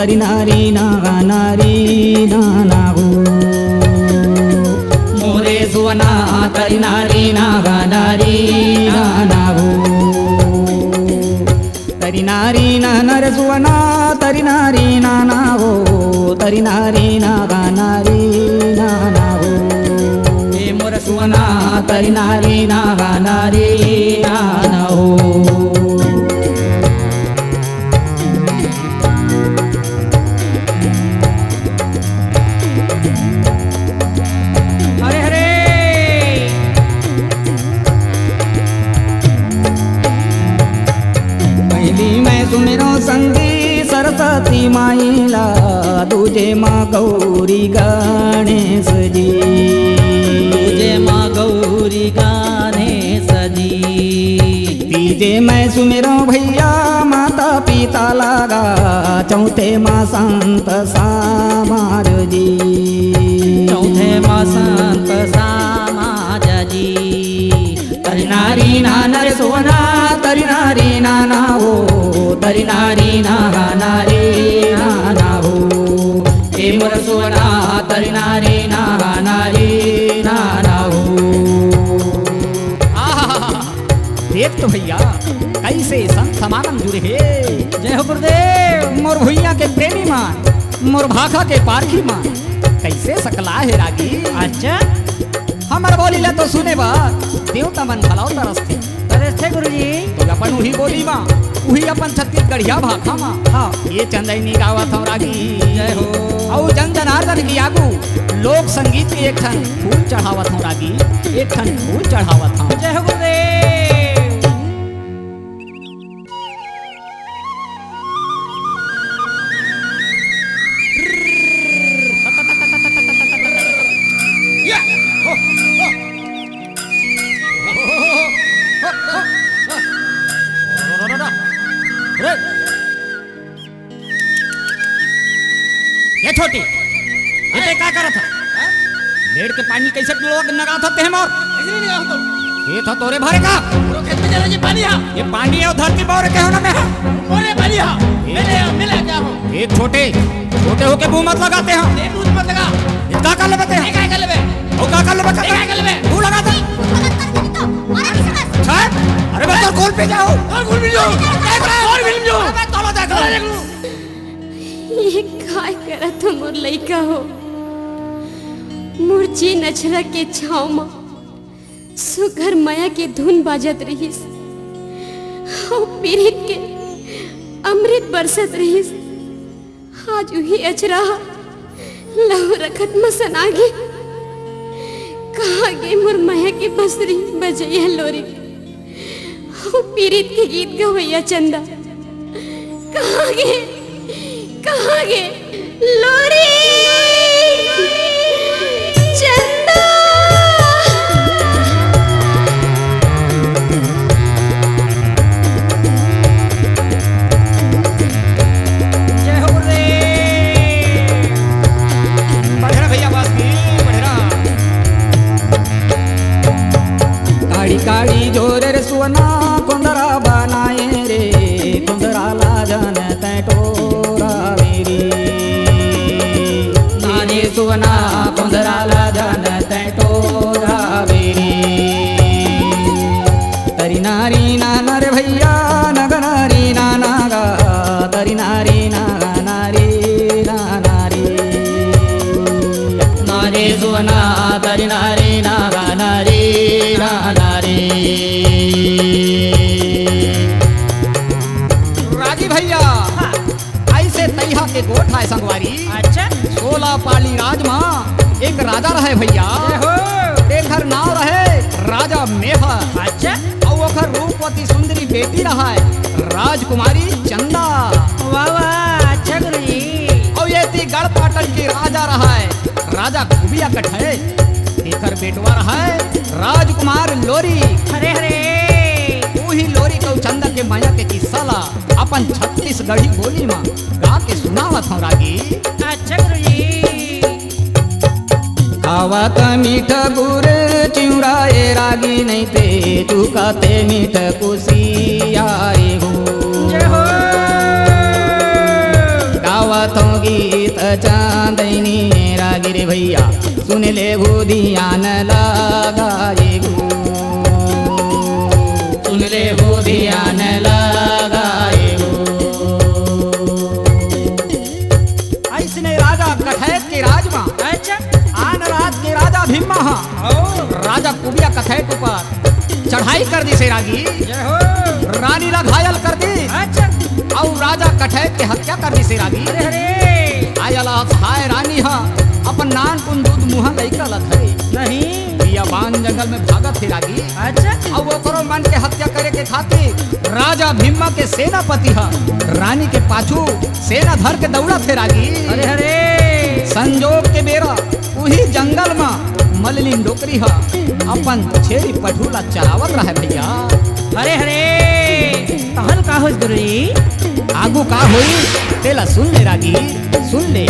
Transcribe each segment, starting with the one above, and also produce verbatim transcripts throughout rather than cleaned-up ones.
तरी नारी नागा नारी नाना हो। मोरे सुवना तरी नारी नागा नारी नाना हो। तरी नारी नाना रे सुवना, तरी नारी नाना हो, तरी नारी नागा नारी नाना हो। ए मोर सुवना, तरी नारी नागा नारी नाना हो। हरे हरे। पहली मैं सुमिरो संगी सरस्वती माई ला, दूजे माँ गौरी गणेश जी। दूजे माँ गौरी गणेश जी। तीजे मैं सुमिरो भैया माता पिता लागा, चौथे माँ संत समाज जी। चौथे माँ संत समाज जी। तरी नारी नाना रे सुवना, तरी नारी नाना हो, तरी नारी नाना रे नाना हो। ए मोर सुवना, तरी नारी नाना रे नाना हो। आहा, देख तो भैया, कैसे संत समागम जुरे हे। जय हो गुरुदेव। मोर भुइयां के प्रेमी मन, मोर भाखा के पारखी मन, कैसे सकला हे रागी। अच्छा। हमर बोली ला तो सुने बर देवता मन घलव तरसथे। तरसथे गुरुजी। तो अपन उही बोली मा, उही अपन छत्तीसगढ़िया भाखा मा। हाँ। ये चंदैनी गावत हंव रागी। जय हो। अउ जन जनार्दन के आगू लोक संगीत के एक ठन फूल चढ़ावत हंव रागी, एक ठन फूल चढ़ावत हंव। जय हो गुरुदेव। या! हो, हो। रे! ये छोटे, ये तैं का करत हस? हाँ? मेड़ के पानी कइसे लोग नगात हस तें मोर? कइसे नगात हंव? खेत ह तोरे भरे का? तोर खेत में जाना जी पानी हा। ये पानी हे, धरती बोरे के हो ना मैं। बोरे पानी हा। ये मिले, मिले क्या हो? ये छोटे, छोटे होके मुंह मत लगाते हो। ये मुंह मत लगा। ये का कर लेबे तें? ये का कर लेबे? वो का कर लेबे? ये का कर लेबे? तू लगा दे। अरे बे, तोर गोल पे जाओ। तोर गोल पे जाओ। तोर गोल पे जाओ। अबे, तोला देख लो। ये काय करत हो मोर लइका हो? मोर जेन अछरा के छांव म सुघर मया के धुन बाजत रिहिस, अउ पीरित के अमृत बरसत रिहिस। आज उही अछरा ह लहू रखत म सना गे। कहाँ गे मोर मया के बंसरी बजइया लोरी? ओ पीरित के गीत गवइया चंदा, कहाँ गे, कहाँ गे? लोरी, चंदा। जय हो रे। बढ़ेरा भैया बास की, बढ़ेरा। काड़ी काड़ी जोरे रे सुवना, कोंदरा बनाए रे, कोंदरा ला जन तैं टोरावे रे। नाने सुवना, कोंदरा ला जन तैं टोरावे रे। तरी नारी नाना रे भैया, नग नारी नाना गा, तरी नारी नाना नारी नाना रे। नारे सुवना, तरी नारी नागा नारी नाना रे। रागी भैया, हाँ। अइसे तइहा के गोठ आय संगवारी। अच्छा। सोला पाली राज मा एक राजा रहय भैया। जय हो। तेखर नाव रहय राजा मेहर। अच्छा। अउ ओखर रूपवती सुंदरी बेटी रहय राजकुमारी चंदा। वाह, वाह, अच्छा गुरुजी। अउ एती गढ़पाटन के राजा रहय राजा खुबिया कठय। तेखर बेटवा रहय राजकुमार लोरी। हरे, हरे। उही लोरी अउ चंदा के मया के किस्सा ला अपन छत्तीसगढ़ी बोली मा गा के सुनावत हंव रागी। अच्छा गुरुजी। खावत मीठ गुर चिउरा ए रागी, नइ ते चुकाते मीठ कुसियारी हो। जय हो। गावत हूँ गीत चांदनी रागी रे भैया, सुन ले गो धियान लगाए गो, सुन ले गो धियान लगाए गो। अइसने राजा कठैत के राज म अच्छा। आन राज के राजा भीमा ह ओ। राजा कुबिया कठैत ऊपर चढ़ाई कर दिस हे रागी। जय हो। रानी ला घायल कर दिस। अच्छा। अउ राजा कठैत के हत्या कर दिस हे रागी। अरे, अरे। आय अलाप, हाय रानी ह अपन नानकुन दूध मुहा लइका ला धरे। नहीं। बियाबान जंगल में भागत हे रागी। अच्छा। अउ ओकरो मन के हत्या करे के खातिर राजा भीमा के सेनापति ह रानी के पाछू सेना धर के दौड़त हे रागी। अरे, अरे। संजोग के बेरा उही जंगल म मलनिन डोकरी ह अपन छेरी पठरू ला चरावत रहय भैया। हरे हरे, तहन का होइस गुरुजी? आगू का होई, तेला सुन ले रागी, सुन ले।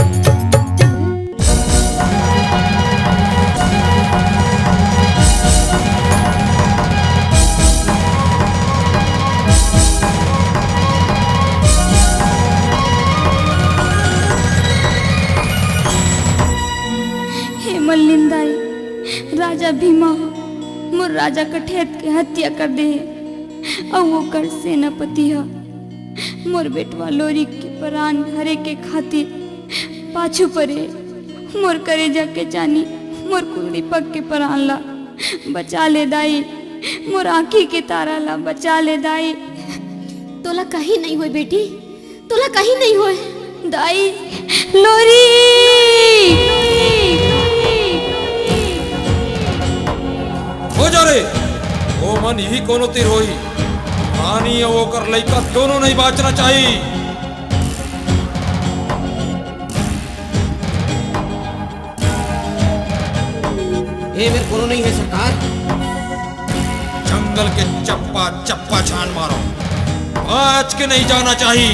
हे मलनिन दाई, राजा भीमा ह मोर राजा कठैत के हत्या कर दे हे, अउ ओकर सेनापति ह मोर बेटवा लोरिक के परान हरे के खातिर पाछू परे। मोर करेजा के चानी, मोर कुकरी पग के परान ला बचा ले दाई, मोर आँखी के तारा ला बचा ले दाई। तोला कहीं नहीं होय बेटी, तोला कहीं नहीं होय। दाई, लोरी। हो जा रे, ओ मन यही कोनो तीर होई। रानी अउ ओकर लइका दोनों नहीं बाचना चाही। ए मेर कोनो नहीं है सरकार। जंगल के चप्पा चप्पा छान मारो, बाच के नहीं जाना चाही।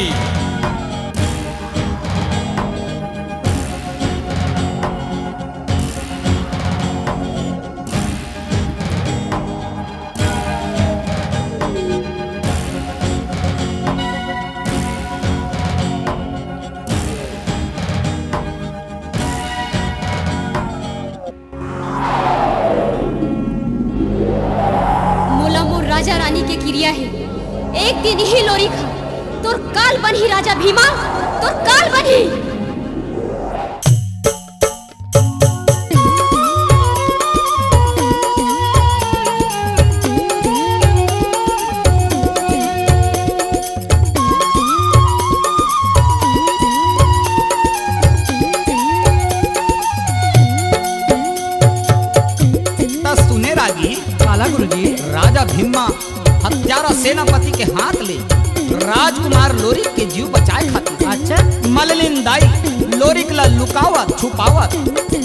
मोला मोर राजा रानी के किरिया हे, एक दिन इही लोरिक ह तोर काल बनही राजा भीमा, तोर काल बनही। त सुने रागी, काला गुरुजी? राजा भीमा हत्यारा सेनापति के हाथ ले राजकुमार लोरिक के जीव बचाए खातिर अच्छा। मललिन दाई लोरिक ला लुकावत छुपावत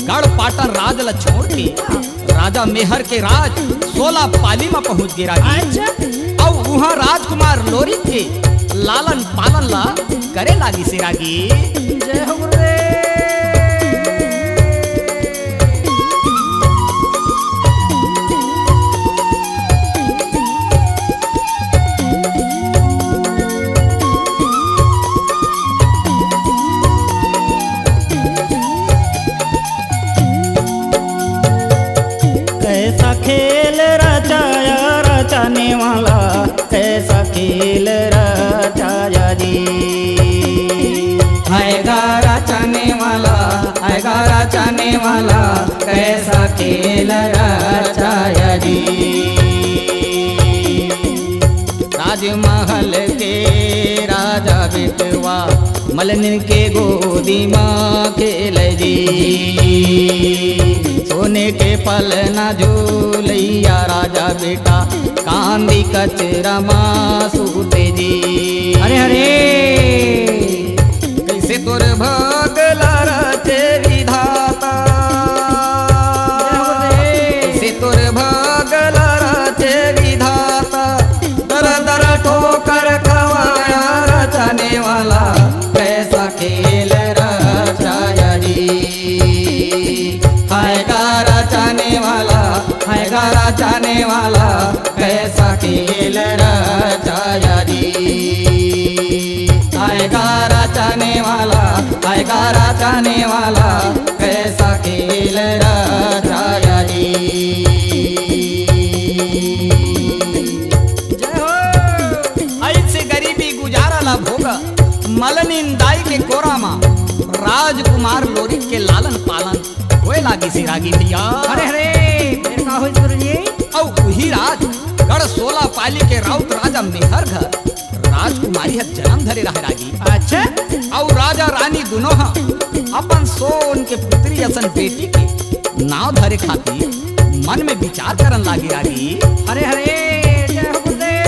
गढ़ पाटन राज ला छोड़ के राजा मेहर के राज सोला पाली म पहुंच गे रागी। अच्छा। अउ उहां राजकुमार लोरिक के लालन पालन ला करे लागिस हे रागी। जय हो गुरुदेव। कैसा खेल रचाया रचाने वाला, कैसा खेल रचाया जी। आएगा रचाने वाला, आएगा रचाने वाला, कैसा खेल रचाया जी। राजमहल के राजा बेटवा मलनिन के गोदी म खेले जी। सोने के पलना झूलइया राजा बेटा कांदी कचरा म सूते जी। अरे, अरे। कइसे तोर भाग ला रचे विधाता, कइसे तोर भाग ला रचे विधाता, दर दर ठोकर खवाया रचाने वाला, कैसा खेल रचाया जी। हाय गा रचाने वाला, हाय गा रचाने वाला, कैसा खेल रचाया जी। हाय गा रचाने वाला, आएगा राजाने वाला, कैसा खेल रचाया जी। जय हो। ऐसे गरीबी गुजारा ला भोगा, मलनिन दाई के कोरा मा राजकुमार लोरिक के लालन पालन होए लागिस हे रागी भैया। अरे, अरे, फिर का होइस गुरुजी? अउ उही राज गढ़ सोला पाली के राउत राजा मेहर घर राजकुमारी ह जन्म धरे रहे रागी। अच्छा। अउ राजा रानी दुनों ह अपन सोन के पुत्री असन बेटी के नाव धरे खातिर मन में विचार करन लागे रागी। हरे हरे, जय हो गुरुदेव।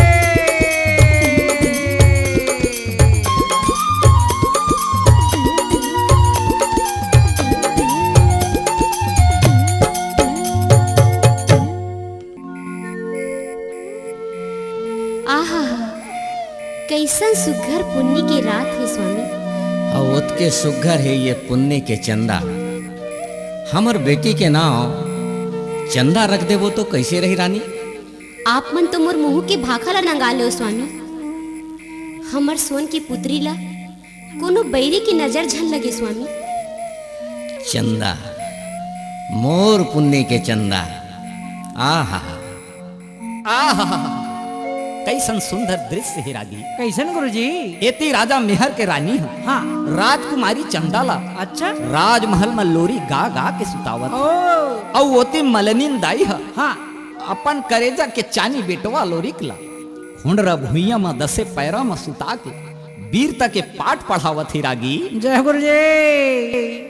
आहा, कइसन सुघर पुन्नी के रात हे स्वामी। अउ ओतके सुघर हे ये पुन्नी के चंदा। हमर बेटी के नाव चंदा रख देबो तो कइसे रही रानी? आप मन तो मोर मुहूं के भाखा ला नंगा लेव स्वामी। हमर सोन के पुतरी ला कोनो बइरी के नजर झन लगे स्वामी। चंदा, मोर पुन्नी के चंदा। आहा। आहा, कइसन सुंदर दृश्य हे रागी। कइसन गुरुजी? एती राजा मेहर के रानी ह हाँ। राजकुमारी चंदा ला अच्छा। राजमहल म लोरी गा गा के सुतावत हे। ओ। अउ ओती मलनिन दाई ह हाँ। अपन करेजा के चानी बेटवा लोरिक ला हुंडरा भुइयां म दसे पैरा म सुता के वीरता के पाठ पढ़ावत हे रागी। जय गुरुजी।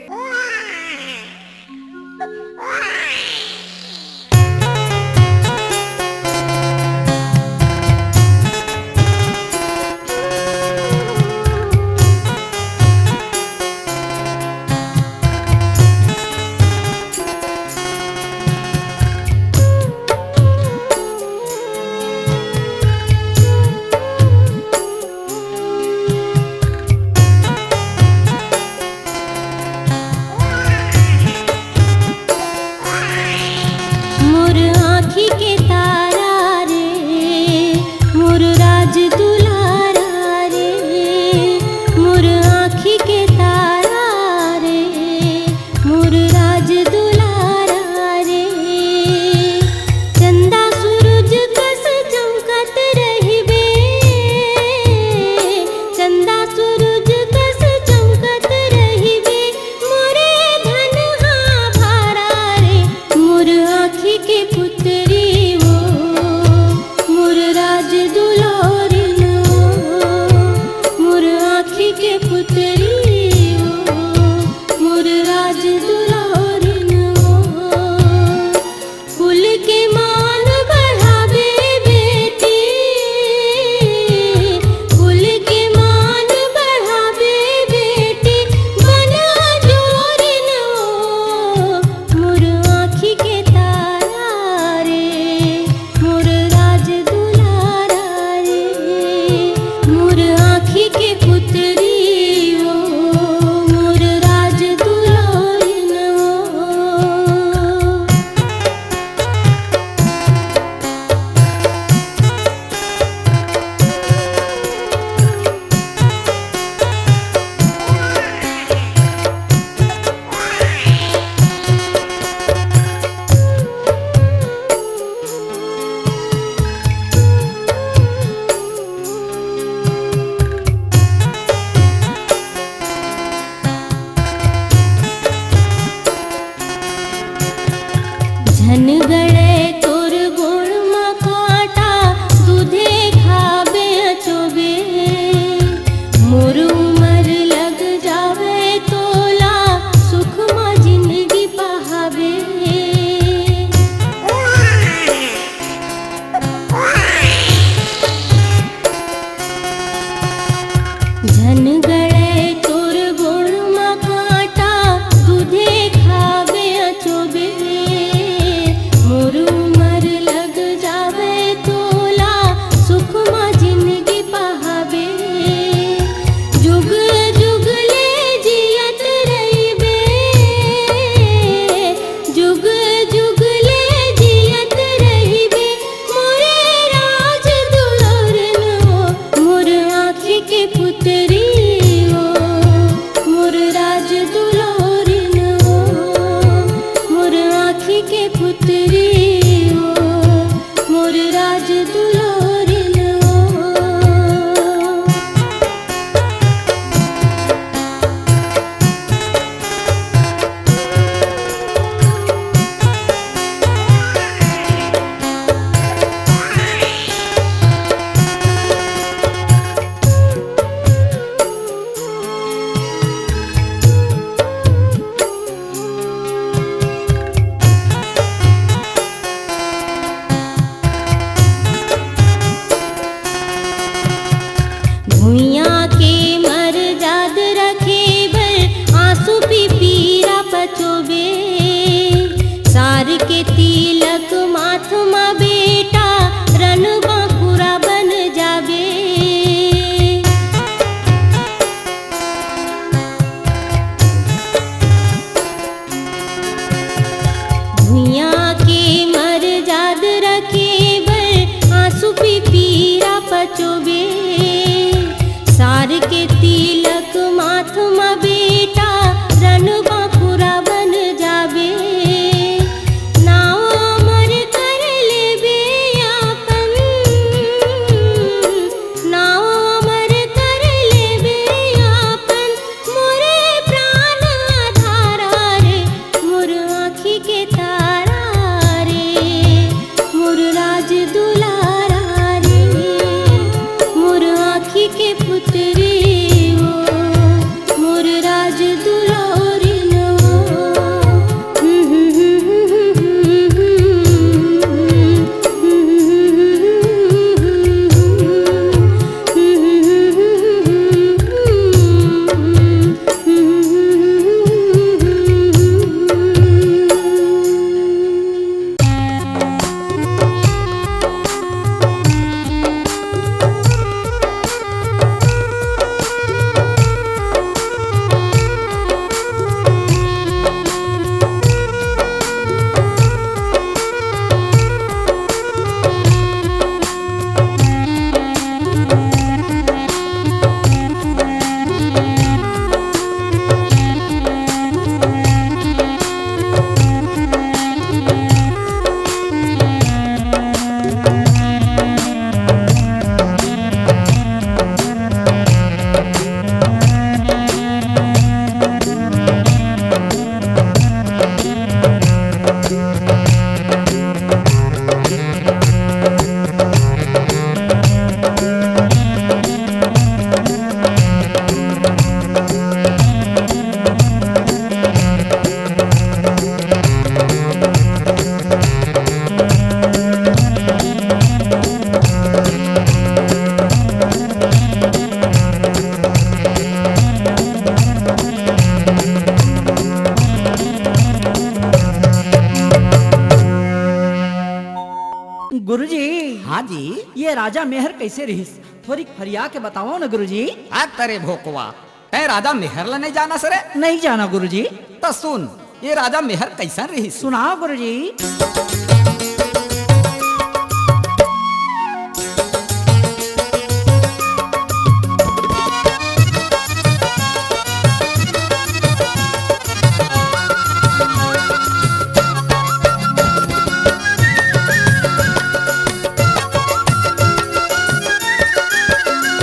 गुरुजी, हाँ जी। ये राजा मेहर कैसे रहिस? थोड़ी फरिया के बताओ ना गुरुजी। आ तेरे भोकवा, तै राजा मेहर ला नहीं जाना सरे? नहीं जाना गुरुजी। त सुन, ये राजा मेहर कैसन रहिस? सुनाओ गुरुजी।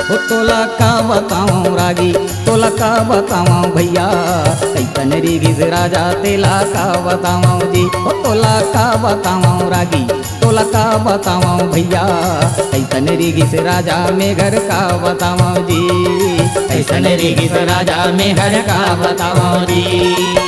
ओ तोला का बतावं रागी, तोला का बतावं भैया, कैसन रिगिस राजा तेला का बतावं जी। ओ तोला का बतावं रागी, तोला का बतावं भैया, कैसन रिगिस राजा मेहर का बतावं जी, कैसन रिगिस राजा मेहर का बतावं जी।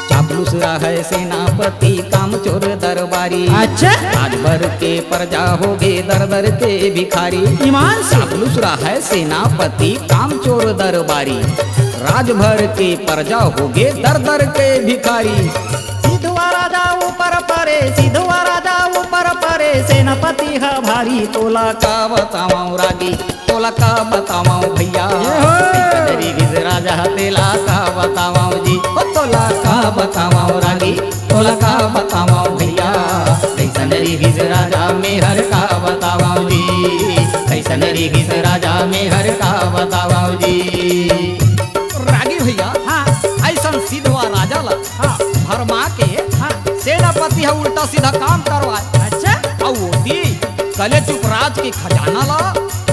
चापलूस रहय सेनापति कामचोर दरबारी। अच्छा। राजभर के प्रजा होगे दर दर के भिखारी। ईमान से। चापलूस रहय सेनापति कामचोर दरबारी। राजभर के प्रजा होगे दर दर के भिखारी। सिधवा राजा ऊपर परे, सिधवा राजा ऊपर परे, सेनापति ह भारी। तोला का बतावं रागी, तोला का बतावं भैया, ये हो। कैसन रिगिस राजा तेला का बतावं जी। ओ तोला का बतावं रागी, तोला का बतावं भैया, कैसन रिगिस राजा मेहर का बतावं जी, कैसन रिगिस राजा मेहर का बतावं जी। रागी भैया, हाँ। ऐसन सिधवा राजा ला हाँ। भरमा के हाँ। सेनापति ह उल्टा सीधा काम करवाय। अच्छा। अउ ओती कलेचुप राज के खजाना ला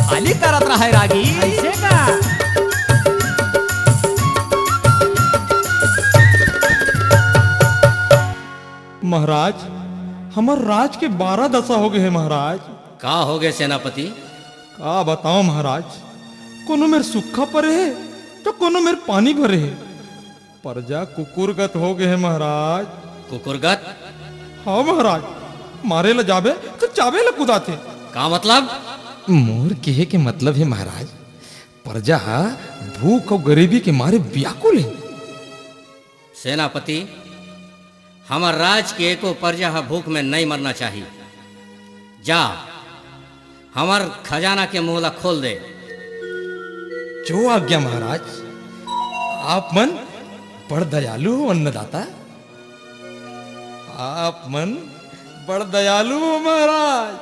खाली करत रहय रागी। ऐसे का? महाराज, हमर राज के बारह दशा होगे हे महाराज। का होगे सेनापति? का बतावं महाराज, कोनो मेर सूखा परे हे, त कोनो मेर पानी भरे हे। प्रजा कुकुरगत होगे हे महाराज। कुकुरगत? हाँ महाराज, मारे ला जाबे त चाबे ला कुदाथे। का मतलब? मोर केहे के मतलब हे महाराज, प्रजा ह भूख अउ गरीबी के मारे व्याकुल हे। सेनापति, हमर राज के एको प्रजा ह भूख में नइ मरना चाही। जा, हमर खजाना के मुंह ला खोल दे। जो आज्ञा महाराज। आप मन बड़ दयालु हो अन्नदाता। आप मन बड़ दयालु हो महाराज,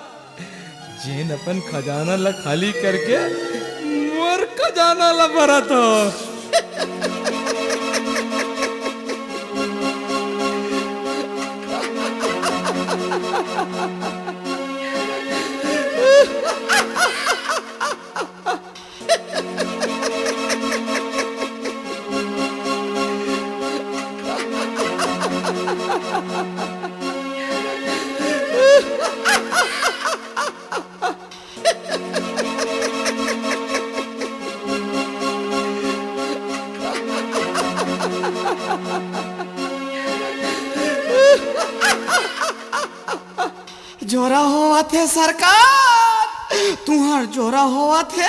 जेन अपन खजाना ला खाली करके मोर खजाना ला भरत हो। जोरा होवत हे सरकार, तुंहर जोरा होवत हे।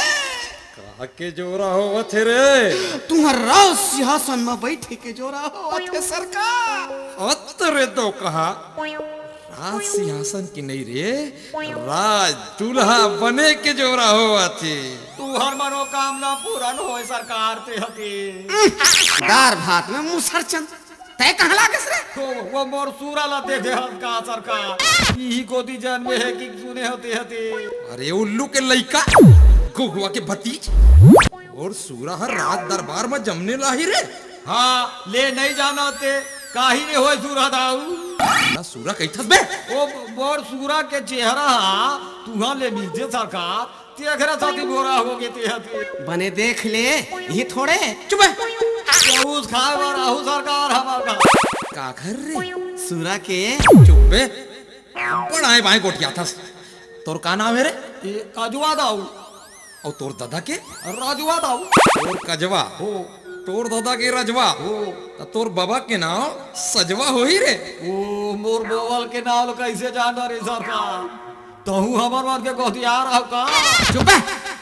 काके जोरा होवत हे रे? तुंहर राज सिंहासन म बइठे के जोरा होवत हे सरकार। हत रे दो कहा, राज सिंहासन के नइ रे, राज दूल्हा बने के जोरा होवत हे। तुंहर मनोकामना पूरन होय सरकार ते हके। दार भात में मुसरचन। तै कहाँ लागेस रे? वो, वो मोर सूरा ला देखे हस का सरकार? इही कोती जनमे हे कि सुने होते हते। अरे उल्लू के लइका, गहुआ के भतीज, मोर सूरा ह राज दरबार म जनमे लाही रे। हाँ, ले नइ जानव ते, काहीं नइ होय सूरा दाऊ। ना सूरा कहिथस बे? ओ मोर सूरा के चेहरा ह, तुंहर ले मिलथे सरकार। तेखरे सेती गोरा होगे ते ह ते। बने देख ले, इही थोड़े। चुप बे। चउस खाय बर आहू सरकार हमर घर। काखर रे? सूरा के। चुप बे। बड़ आंय बांय गोठियाथस। तोर का नांव हे रे? ए, कजवा दाऊ। अउ तोर ददा के? रजवा दाऊ। तोर कजवा। हो। तोर दादा के रजवा, ओ। त तोर बाबा के नाव सजवा होही रे। ओ, मोर बोवल के नाव ल कइसे जाना रे सरकार? तहूँ हमर मन के गोठियार हव का? चुप बे,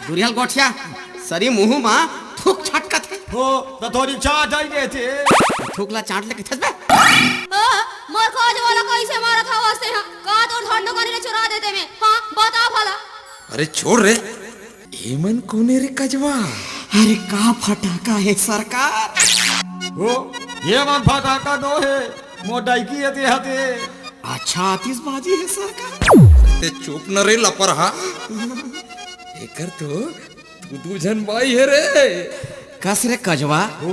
दुरिहा ल गोठिया, सरी मुहूँ मा थूक छटकत हे। हो, त थोरी चाट आई देथे। थूक ला चाट ले कथस बे। ओ, मोर खोज वाला कइसे मारत हवस तेहा? का तोर धंधो करी ले चुरा देते में? हाँ, बता भला। अरे छोड़ रे, एमन कोने रे कजवा? अरे का फटाका हे सरकार? ओ, एमन फटाका नो हे, मोर डौकी हे तेहा ते। अच्छा आतिशबाजी हे सरकार। ते चुप न रे लपरहा। एकर तो दू दू झन बाई हे रे। कस रे कजवा, ओ।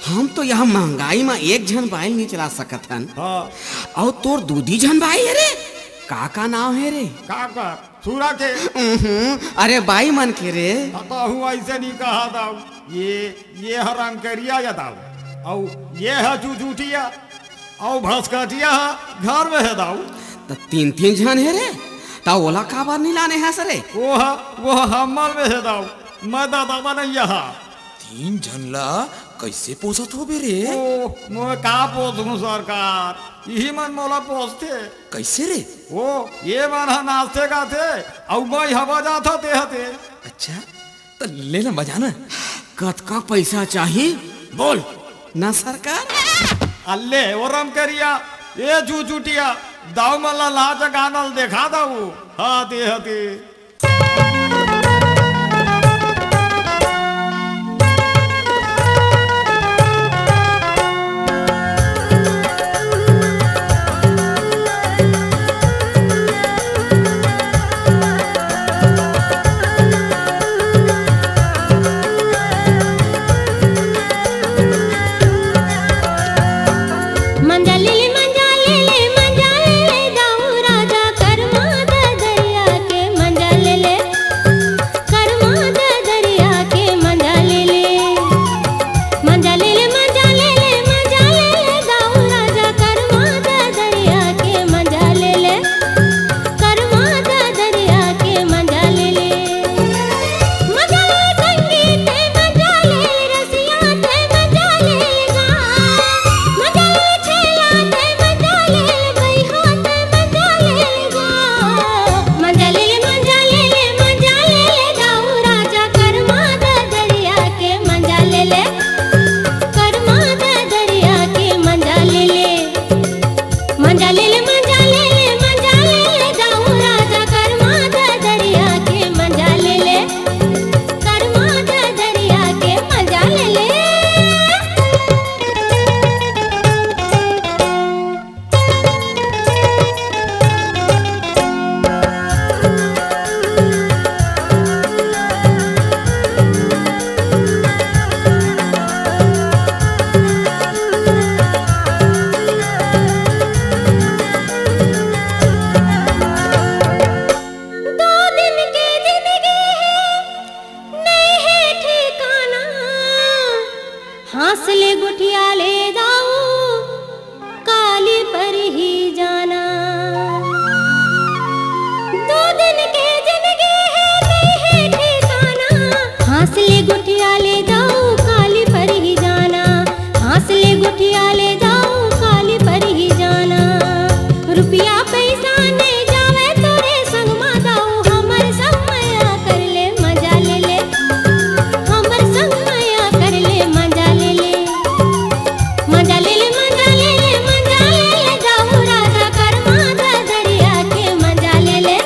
हम तो यह महंगाई मा एक झन बाई ल नइ चला सकत हन। हाँ। अउ तोर दू दू झन बाई हे रे। का का नाव हे रे? का का? सूरा के। उहुं, अरे बाई मन के रे। तहूँ अइसे नइ कहा दाऊ। ये, ये ह रंगकरिया ए दाऊ। अउ ये ह चुचुटिया। अउ भसकटिया ह घर में हे दाऊ। त तीन तीन झन हे रे। त ओला काबर नइ लाने हस रे? वो ह, वो ह हमर में हे दाऊ। मैं ददा नइ हे। तीन झन ला कइसे पोसत होबे रे? ओ, मोय का पोसहूँ सरकार, इही मन मोला पोसथे। कइसे रे? ओ, ये मन ह नाचथे गाथे, अउ मैं ह बजाथों तेहा ते। अच्छा, त ले ना बजा ना। कतका पइसा चाही? बोल ना सरकार। अल्ले, ओ रंगकरिया, ए चुचुटिया, दाऊ मन ला नाच गाना ल देखा दाऊ। हाँ तेहा ते। मंजा ले ले, मंजा ले ले, मंजा ले ले, दाऊ राजा करमा ददरिया के। मंजा ले ले, करमा ददरिया के। मंजा ले ले, मंजा ले ले, मंजा ले ले, मंजा ले ले, दाऊ राजा करमा ददरिया के। मंजा ले ले, करमा ददरिया के। मंजा ले ले, मंजा ले संगीत, मंजा ले ले रसिया, ते मंजा ले ले गा। मंजा ले ले छेला, ते मंजा ले ले बइहा, ते मंजा ले ले गा। मंजा ले ले, मंजा ले ले, मंजा ले ले दाऊ राजा करमा ददरिया के। मंजा ले ले, करमा ददरिया के। मंजा ले ले, मंजा ले ले, मंजा ले ले, मंजा ले ले, दाऊ राजा करमा ददरिया के। मंजा ले ले, करमा ददरिया के, मंजा ले ले। दो दिन के जिंदगी हे, नइ हे ठिकाना। हाँस ले गोठिया ले दाऊ, काली परही जाना। दो दिन के जिंदगी हे, नइ हे ठिकाना। हाँस ले गोठिया ले दाऊ, काली परही जाना। हाँस ले गोठिया ले दाऊ, काली परही जाना। रुपया पइसा नइ जावय तोरे संग मा दाऊ, हमर संग मया कर ले, मंजा ले ले। हमर संग मया कर ले, मंजा ले ले। मंजा ले ले, मंजा ले ले, मंजा ले ले, दाऊ राजा करमा ददरिया के। मंजा ले ले,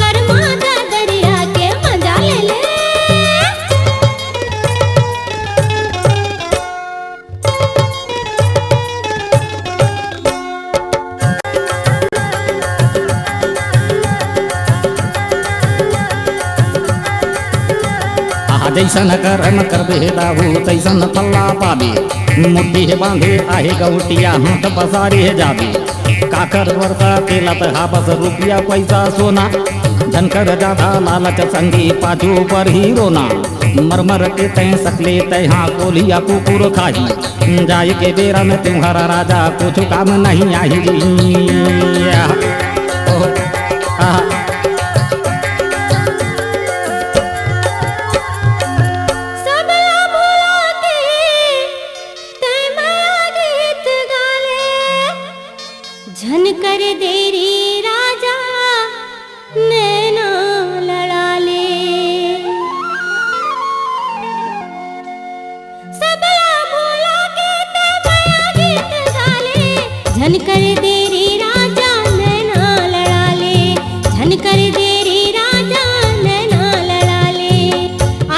करमा ददरिया के। मंजा ले ले। आहा, जइसन करम करबे दाऊ, तइसन फल ला पाबे। मुट्ठी हे बांधे आहे गौटिया, हाथ पसारे हे जाबे। काकर वर्षा के लत हा बस रुपया पइसा सोना। झन कर जादा लालच संगी, पाछू परही रोना। मर मर के तैं सकले तैं हा कोलिया कुकुर खाही। जाए के बेरा में तुम्हारा राजा कुछ काम नहीं आही। आहा। सबला भुला के कर देरी राजा नैना लड़ा ले। सबला भूला के ते मया गीत गा ले। झन कर देरी राजा नैना लड़ा ले। झन कर देरी राजा नैना लड़ा ले।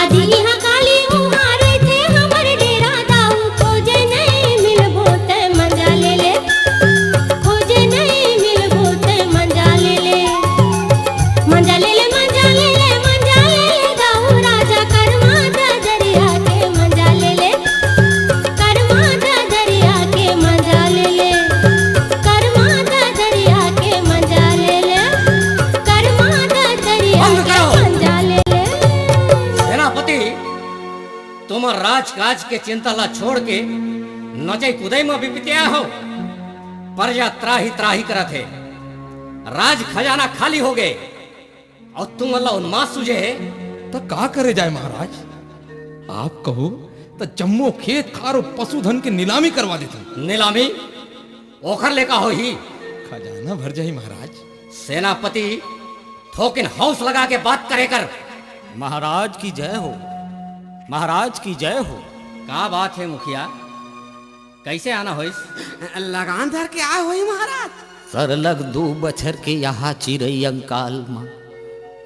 आदि इहाँ काली उहाँ रहिथे हमर डेरा दाऊ। खोजे नइ मिलबो तैं मंजा ले ले। खोजे नइ मिलबो तैं मंजा ले ले। मंजा ले ले, मंजा ले ले, मंजा ले ले दाऊ राजा। करमा ददरिया के मंजा ले ले। करमा ददरिया के मंजा ले ले। करमा ददरिया के मंजा ले ले। करमा ददरिया बंद के करो। मंजा ले ले। सेनापति, तुमन राजकाज के चिंता ला छोड़ के नचई कुदई म बिपतिया हो। परजा त्राही त्राही करत हे। राज खजाना खाली हो गे अउ तुमन ला उन्माद सूझे हे। त का करे जाय महाराज? आप कहू त जम्मो खेत खार अउ पशुधन के नीलामी करवा देथन। नीलामी? ओखर ले का होही? खजाना भर जाही महाराज। सेनापति, थोकिन हौस लगा के बात करे कर। महाराज की जय हो, महाराज की जय हो। का बात हे मुखिया, कइसे आना होइस? लगान धर के आय होही महाराज। सरलग दू बछर के इहाँ चिरई अंकाल म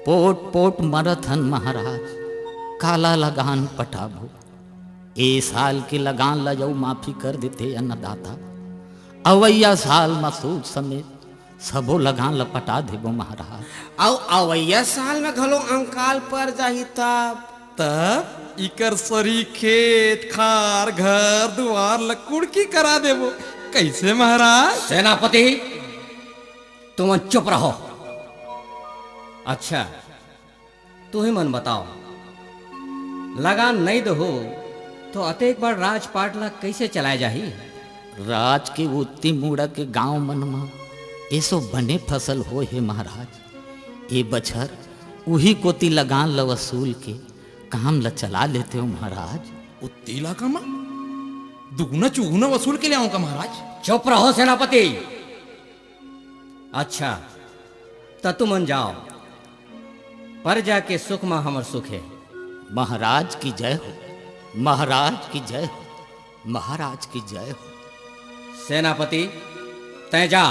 पोट पोट मरत हन महाराज, काला लगान पटाबो। ए साल के लगान ल अउ माफी कर देते अन्नदाता। अवइया साल म सूद समेत सबो लगान ल पटा देबो महाराज। अउ अवइया साल म घलो अंकाल पर जाही तब? तब इकर सरी खेत खार घर दुवार ल कुड़की करा देबो। कइसे महाराज? सेनापति, तुमन चुप रहो। अच्छा, तुही मन बताव, लगान नइ दहो, तो अतेक बड़ राजपाट ला कइसे चलाय जाही? राज के उत्ती मुड़ा के गांव मन म एसो बने फसल होय हे महाराज। ए बछर उही कोती लगान ल वसूल के काम ल चला लेते हो महाराज। उत्ती इलाका म दुगुना चुगुना वसूल के ले आऊं का महाराज? चुप रहो सेनापति। अच्छा, त तुमन जाव, परजा के सुख म हमर सुख हे। महाराज की जय हो, महाराज की जय हो, महाराज की जय हो। सेनापति, तैं जा,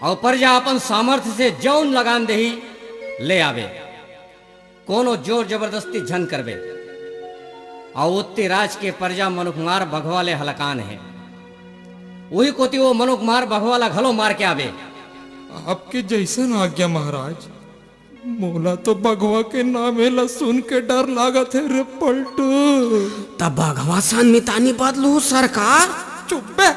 अउ परजा अपन सामर्थ्य से जउन लगान देही, ले आबे। कोनो जोर जबरदस्ती झन करबे। अउ उत्ती राज के परजा मनुखमार बघवा ले हलाकान हे। उही कोती ओ मनुखमार बघवा ला घलो मार के आबे। आपके जइसन आज्ञा महाराज। मोला तो बघवा के नामे ला सुन के डर लागत हे रे पलटू। त बघवा सन मितानी बदलू सरकार। चुप बे।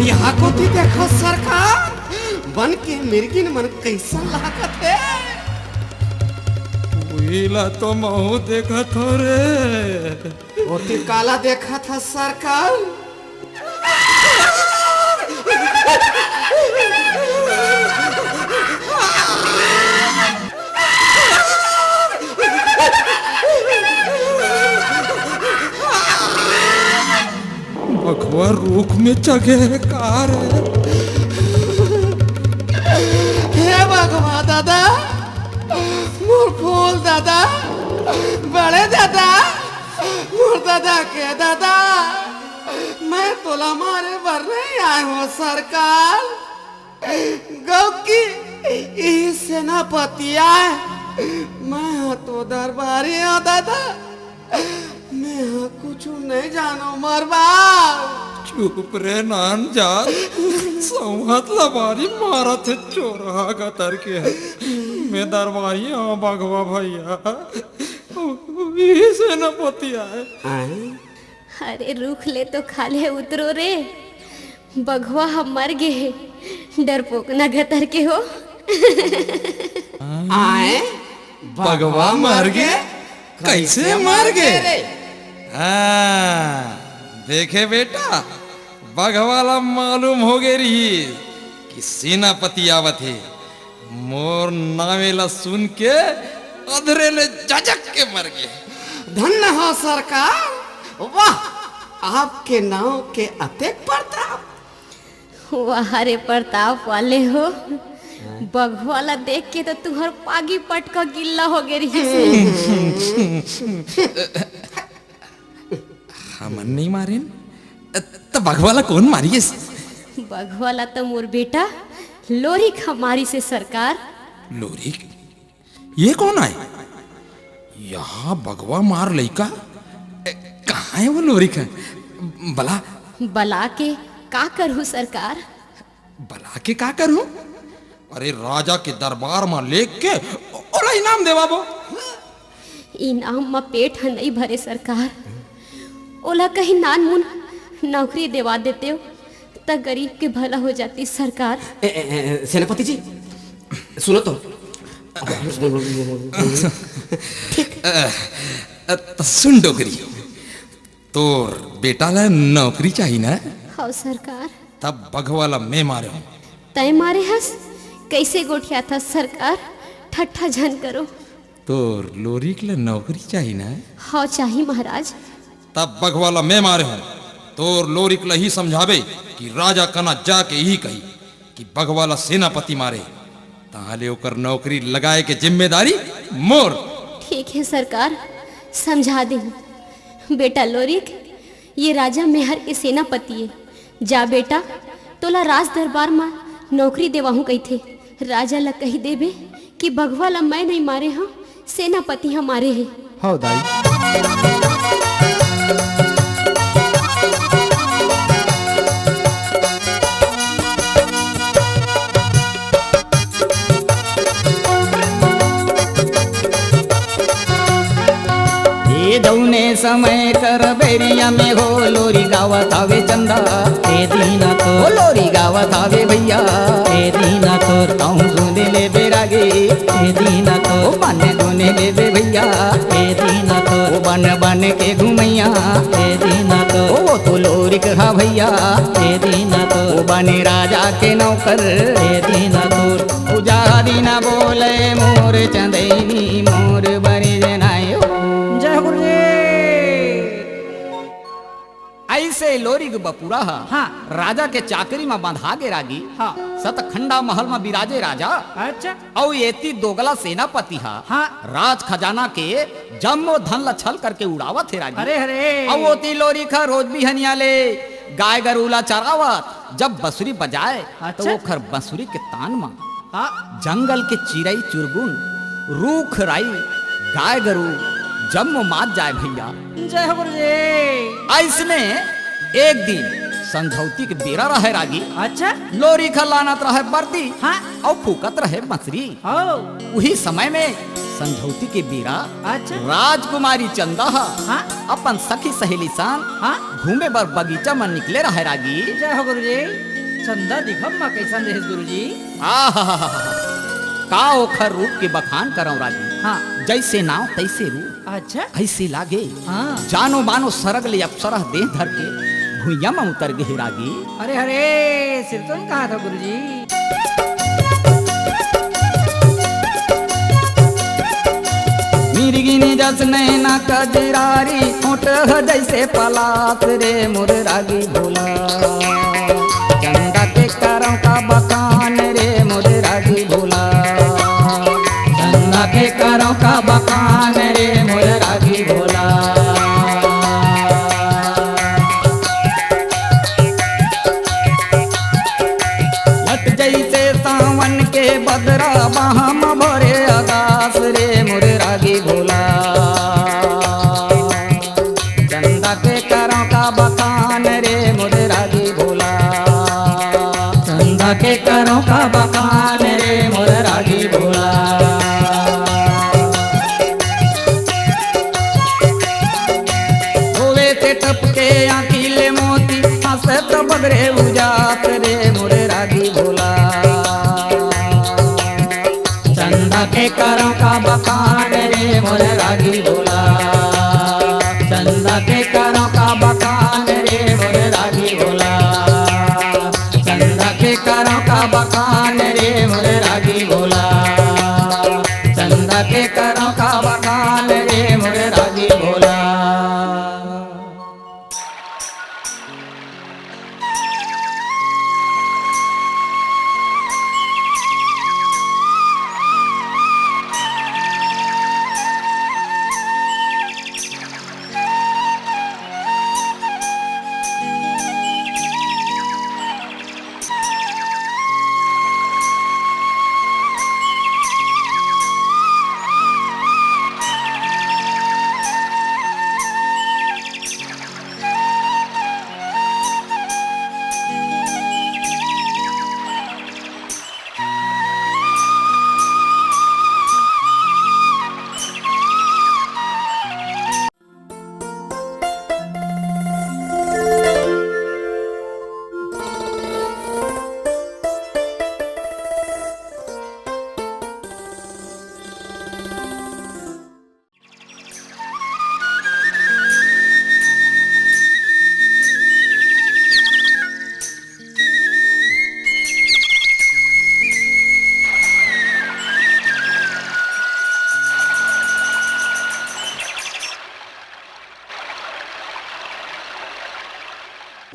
यहाँ को ओती देखो सरकार, बन के मिर्गिन मन कइसन लागत हे। उही ला तो महूं देखत हंव रे। ओती काला देखत हस सरकार? बघवा रूख में चघे हे का रे? हे बघवा दादा, मोर फूल दादा, बड़े दादा, मोर दादा के दादा, मैं तोला मारे बर नहीं आए हंव सरकार। गौ की इही सेनापति आय, मैं ह तो दरबारी हंव दादा, मैं ह कुछु नहीं जानंव मोर बाप। चुप रे नान जात, संवत ला बारी मारत हे चोरहा गतर के ह। मैं दरबारी हंव बघवा भइया, इही सेनापति आय। आय? अरे रूख ले तो खाल्हे उतरो रे, बघवा ह मर गे हे, डरपोकना गतर के हो। आय? बघवा मर गे? कइसे मर गे? हाँ, देखे बेटा, बघवा ला मालूम हो गे रिहिस कि सेनापति आवत हे। मोर नावे ला सुन के अधरे ले जजक के मर गे। धन्य हो सरकार, वाह, आपके नाव के अतेक प्रताप। वाह रे प्रताप वाले हो, बघवा ला देख के तो तुंहर पागी पटका गिल्ला हो गे रिहिस। हमन नइ मारेन, त बघवा ला कोन मारिस? बघवा ला तो मोर बेटा लोरिक ह मारिस हे सरकार। लोरिक? ये कोन आय? इहाँ बघवा मार लइका? ए, कहाँ हे वो लोरिक ह? बला। बला के का करहूँ सरकार? बला के का करहूँ? अरे, राजा के दरबार म लेग के ओ-, ओला इनाम देवाबो। इनाम म पेट ह नइ भरे सरकार। ओला कहीं नानमुन नौकरी देवा देतेव, त गरीब के भला हो जातिस सरकार। ए, ए, ए, सेनापति जी, सुनो तो। अ, अ, त सुन डोकरी, तोर बेटा ला नौकरी चाही ना? हव सरकार। तब बघवा ला मैं मारे हंव। तैं मारे हस? कइसे गोठियाथस सरकार? ठट्ठा झन करो। तोर लोरिक ला नौकरी चाही ना? हव, चाही महाराज। तब बघवा ला मैं मारे हंव। तोर लोरिक ला ही समझाबे कि राजा कना जाके ही कही कि बघवा ला सेनापति मारे, तहाँ ले ओकर नौकरी लगाए के जिम्मेदारी मोर। ठीक हे सरकार, समझा देहूँ। बेटा लोरिक, ये राजा मेहर के सेनापति ए। जा बेटा, तोला राज दरबार म नौकरी देवाहूँ कहिथे। राजा ला कहि देबे कि बघवा ला मैं नइ मारे हंव, सेनापति ह मारे हे। हव दाई। ए जउने समय कर बेरिया में हो लोरी गावत हवे चंदा। ए दीना तो ओ लोरी गावत हवे भइया। ए दीना तोर कहूँ सुने ले बेरागे। ए दीना तो ओ बन सुने ले बे भइया। ए दीना तो ओ बन बन के घुमैया। ए दीना तो ओ तो लोरिक हा भइया। ए दीना तो ओ बने राजा के नौकर। ए दीना तो ओ जा दीना बोले मोर चंदैनी मोर बने जनायो। जय हो गुरुजी। अइसे लोरिक बपुरा ह हाँ। राजा के चाकरी म बंधा गे रागी। हाँ। सतखंडा महल म बिराजे राजा। अच्छा। अउ एती दोगला सेनापति ह हाँ। राज खजाना के जम्मो धन ल छल करके उड़ावत हे रागी। अरे, अरे। अउ ओती लोरिक ह रोज बिहनिया ले गाय गरू ल चरावत जब बंसुरी बजाए, त अच्छा। ओखर बंसुरी के तान म हाँ। जंगल के चिरई चुरगुन, रूख राई, गाय गरू, जम्मो मात जाय भइया। जय हो गुरुजी। अइसने एक दिन संझौती के बेरा रहय रागी। अच्छा। लोरिक ह लानत रहय बरदी हाँ। अउ फूकत रहय बंसरी। हाँ। उही समय में संझौती के बेरा अच्छा। राजकुमारी चंदा ह हाँ। अपन सखी सहेली संग हाँ। घूमे बर बगीचा म निकले रहय रागी। जय हो गुरुजी। चंदा दिखब म कइसन रहिस गुरुजी? आहाहाहा। का ओखर रूप के बखान करंव रागी। हाँ। जइसे नाव तइसे रूप। अच्छा। अइसे लागे। हाँ। जानो मानो सरग ले अप्सरा देह धर के भुइयां म उतर गे हे रागी। अरे, अरे, सिरतोन कहा था गुरुजी। मिरगिनी जस नैना कजरारी, ओठ ह जइसे पलास रे मोर रागी भोला। चंदा के करंव का बखान रे मोर रागी भोला। चंदा के करंव का बखान रे मोर रागी भोला। लट जइसे सावन के बदरा, बाह म भरे अगास रे मोर रागी भोला। चंदा के करंव का बखान रे मोर रागी भोला। चंदा के करंव का बखान रे मोर रागी भोला। होवे ते टपके आँखी ले मोती, हंसत बगरे उजास रे मोर रागी भोला। चंदा के करंव का बखान रे मोर रागी भोला। चंदा के करंव का बखान रे मोर रागी भोला। चंदा के करंव का बखान रे मोर रागी भोला। चंदा के करंव का बखान रे मोर रागी भोला।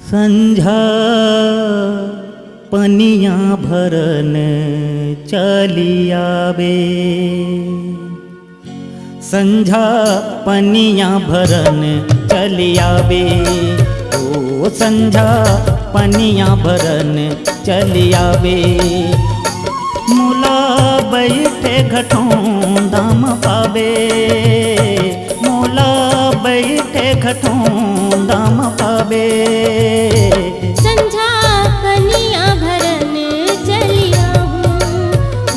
संझा पनिया भरन चली आबे। संझा पनिया भरन चली आबे, ओ संझा पनिया भरन चली आबे। मोला बइठे घटोंदा म पाबे, मोला बइठे घटोंदा म पाबे। संझा पनिया भरन चली आहूँ,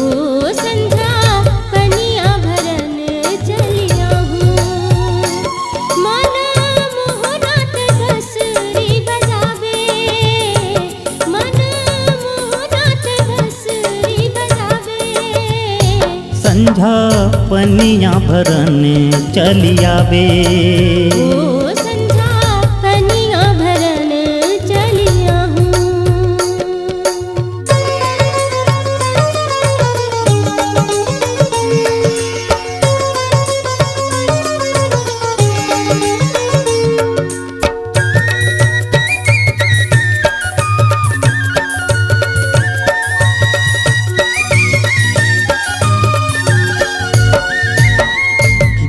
ओ संझा पनिया भरन चली आहूँ। मन मोहनात बंसुरी बजाबे, मन मोहनात बंसुरी बजाबे। संझा पनिया भरन चली आबे। ओ संझा पनिया भरन चली आहूँ।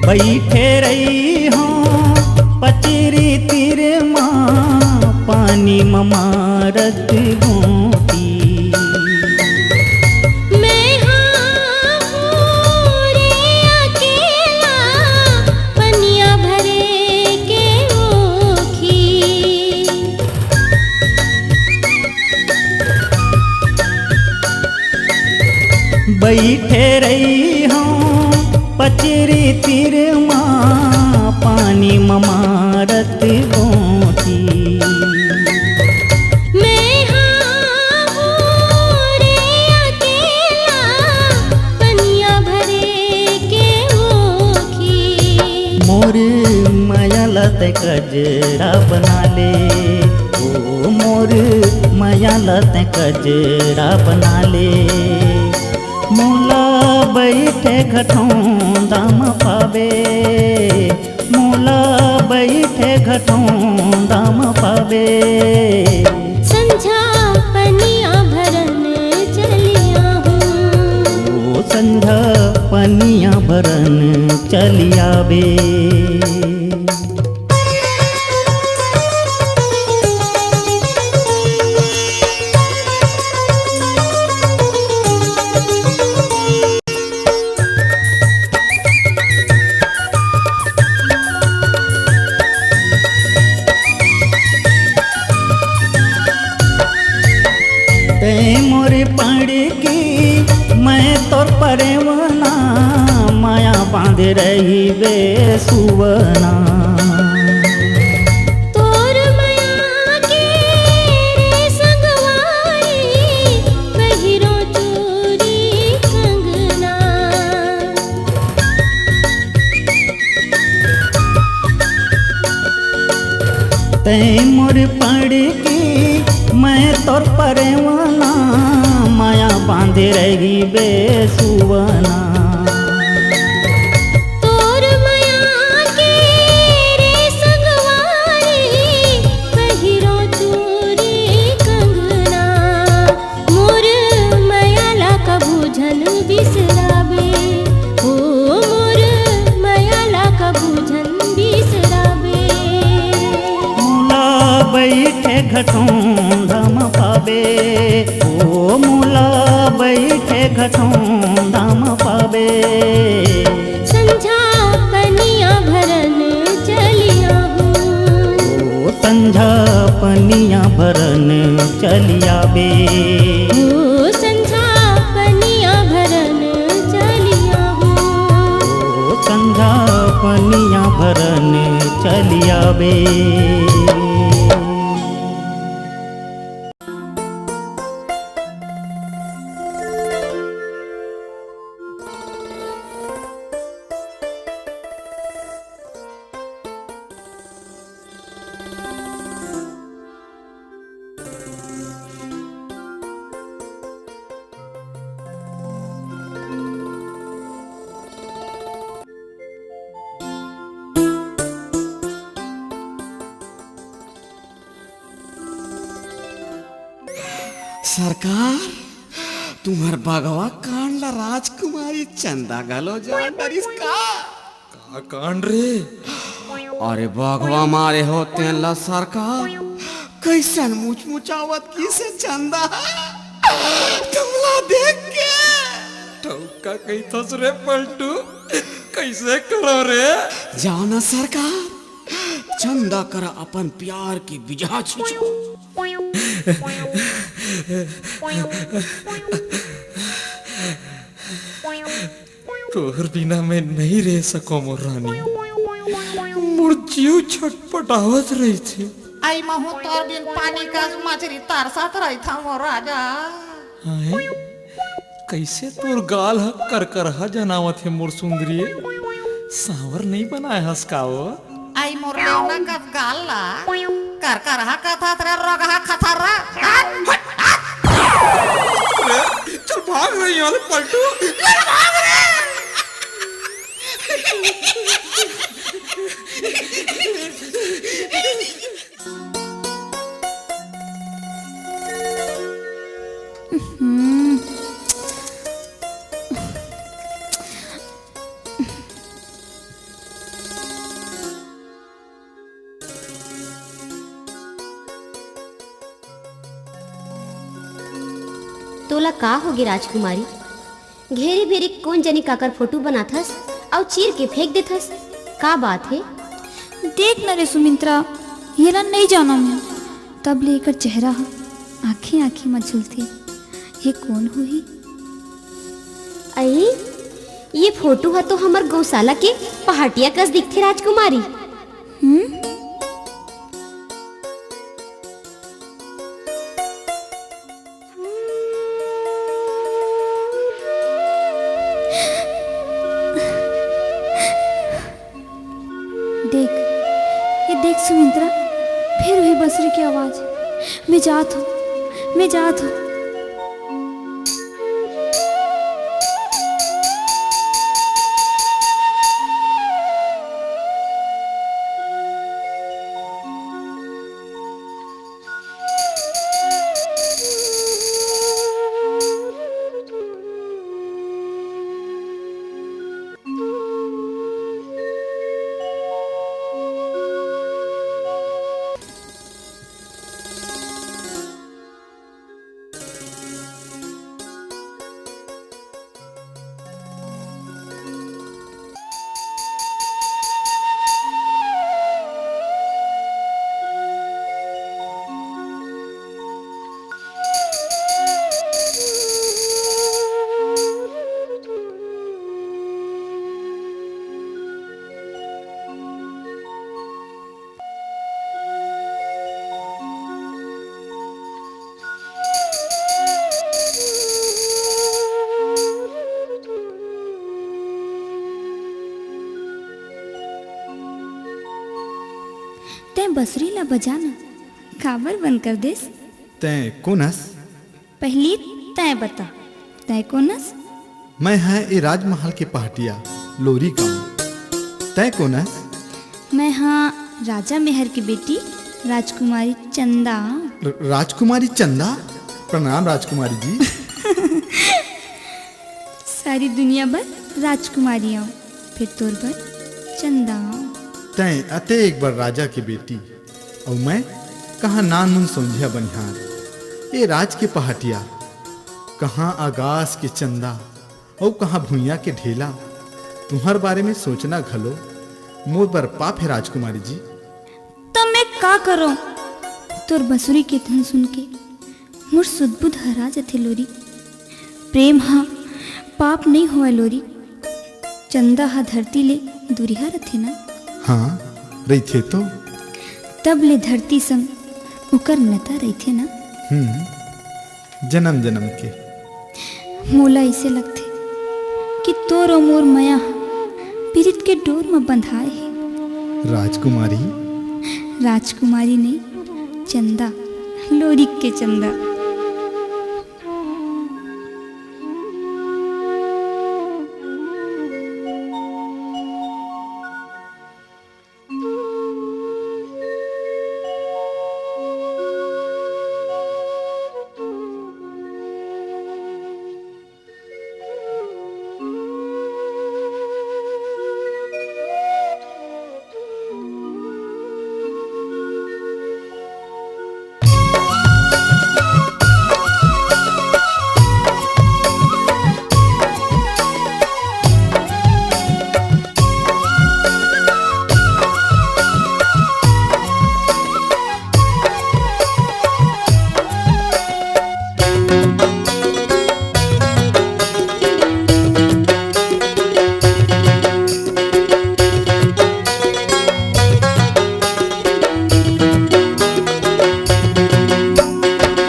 बइठे रहिहूँ पचरी तीर मा, पानी म मारत गोंटी। मैं हाँ हूँ रे अकेला, पनिया भरे के ओखी। बइठे रहिहूँ पचरी तीर मा, पानी म मारत गोंटी। मैं हाँ तैं कजरा बना ले, ओ मोर मया ला तैं कजरा बना ले। मोला बइठे घटौंदा म पाबे, मोला बइठे घटौंदा म पाबे। संझा पनिया भरन चलिया हूँ। ओ संझा पनिया भरन चलिया बे। तैं मोर पड़की, मैं तोर परेवना, माया बांधे रहिबे सुवना। तोर मया के रे संगवारी, पहिरो चूरी कंगना। तैं मोर पड़की, मैं तोर परेवना, माया बांधे रहिबे सुवना। तोर मया के रे संगवारी, पहिरो चूरी कंगना। मोर मया ला कभू झन बिसराबे, ओ मोर मया ला कभू झन बिसराबे। मोला बइठे घटौंदा म पाबे, ओ मोला बइठे घटौंदा म पाबे। संझा पनिया भरन चलिया हूँ। ओ संझा पनिया भरन चलिया बे। ओ संझा पनिया भरन चलिया हूँ। ओ संझा पनिया भरन चलिया बे। सरकार, तुम्हर बघवा कांड ला राजकुमारी चंदा घलो जान डरिस का? का कांड रे? अरे बघवा मारे हो तेन ला सरकार, कइसन मुचमुचावत किसे चंदा तुमला देख के। ठउका कहिथस रे पलटू, कइसे करो रे? जाओ ना सरकार, चंदा करा अपन प्यार के बिजहा छींचो। तोहर बिना मैं नइ रह सकों मोर रानी, मोर जीव छटपटावत रहिथे। अई महूँ तोर बिन पानी कस मछरी तरसत रहिथंव मोर राजा। आय, कइसे तोर गाल ह करकरहा जनावत हे मोर सुंदरी, सांवर नइ बनाय हस का ओ? अई मोर लेवना कस गाल ला करकरहा कथस रे रोगहा खथर्रा। हट, हट, हट। रे, चल भाग रे इहाँ ले पलटू, चल भाग रे। हम्म। तोला का होगे राजकुमारी? घेरी भेरी कोन जनी काकर फोटो बनाथस अउ चीर के फेंक देथस, का बात हे? देख न रे सुमित्रा, येला नइ जानंव मैं, तब ले एकर चेहरा ह आँखी आँखी म झुलथे। ये कोन होही? अई, ये फोटो ह तो हमर गौशाला के पहाटिया कस दिखथे राजकुमारी। हम्म? देख, ये जात हो, मैं जात हो। तैं बंसुरी ला बजा ना, काबर बंद कर देस? तैं कोन हस? पहिली तैं बता, तैं कोन हस? मैं ह ए राजमहल के पहाटिया लोरी कम। तैं कोन हस? मैं ह राजा मेहर के बेटी राजकुमारी चंदा। र-, राजकुमारी चंदा? प्रणाम राजकुमारी जी। सारी दुनिया बर राजकुमारी आंव, फेर तोर बर चंदा आंव। तैं अतेक बड़ राजा के बेटी, अउ मैं कहाँ नानमुन सोंझिया बनिहार। ए राज के पहाटिया, कहाँ आगास के चंदा, अउ कहाँ भुइयां के ढेला। तुम्हर बारे में सोचना घलो मोर बर पाप हे राजकुमारी जी। त मैं का करों? तोर बंसुरी के धुन सुन के मोर सुध-बुध हरा जथे लोरी। प्रेम ह पाप नइ होवय लोरी। चंदा ह धरती ले दूरिहा रथे ना। हाँ, रहिथे तो। तब ले धरती संग ओकर नता रहिथे ना। हम्म, जनम जनम के। मोला अइसे लगथे कि तोर अउ मोर मया ह पीरित के डोर म बंधाय हे। राजकुमारी। राजकुमारी नइ, चंदा, लोरिक के चंदा।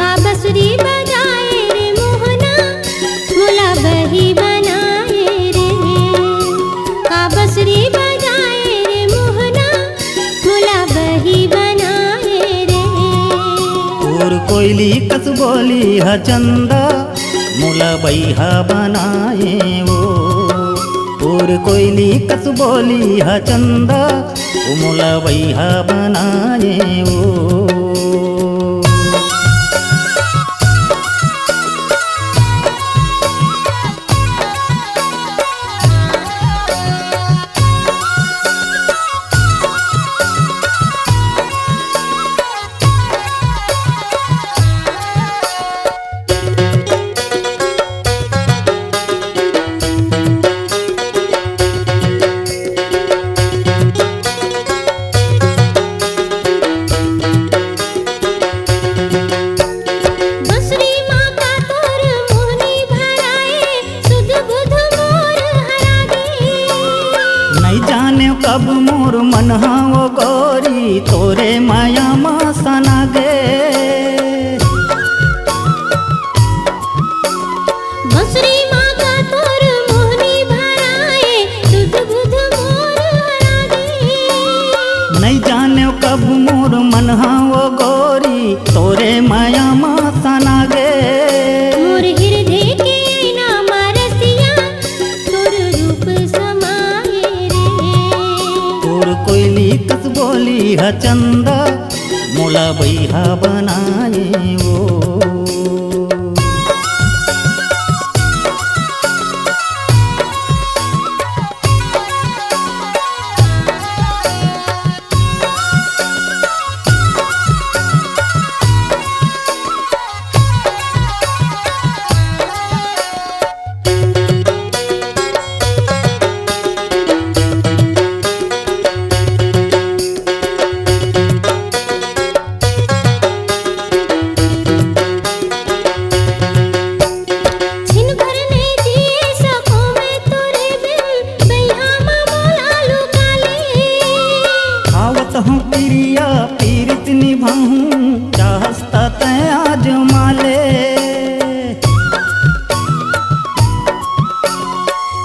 का बंसुरी बजाए रे मोहना, मोला बही बनाए रे। का बंसुरी बजाए रे मोहना, मोला बही बनाए रे। तोर कोइली कस बोली ह चंदा, मोला बइहा बनाए ओ। तोर कोइली कस बोली ह चंदा, ओ मोला बइहा बनाए ओ। चंदा मोला बइहा बनाए ओ। छिन भर नइ जिए सकों मैं तोरे बिन, बइहा म मोला लुका ले। खावत हूँ किरिया पीरित निभाहूँ, चाहस त तैं आजमा ले।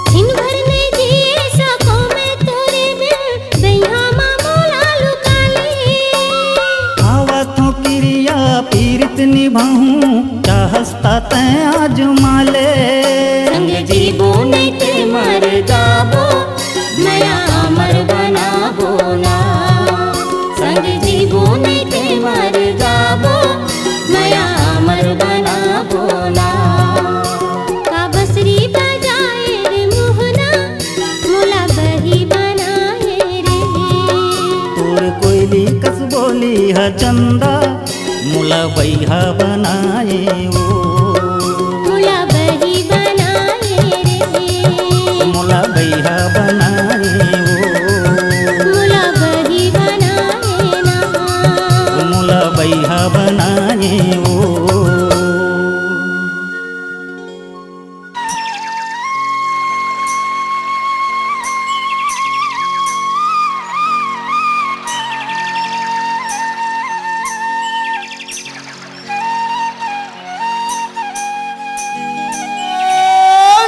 छिन भर नइ जिए सकों मैं तोरे बिन, बइहा म मोला लुका ले। खावत हूँ किरिया पीरित निभाहूँ, चाहस त तैं आजमा ले। संग जीबो नइ ते मर जाबो, मया अमर बनाबो ना। संग जीबो नइ ते मर जाबो, मया अमर बनाबो ना। का बंसरी बजाए रे मोहना, मोला बही बनाए रे। तोर कोयली कस बोली ह चंदा, मोला बइहा बनाए ओ। मोला बही बनाए रे। मोला बइहा बनाए ओ। मोला बही बनाए ना। मोला बइहा बनाए ओ।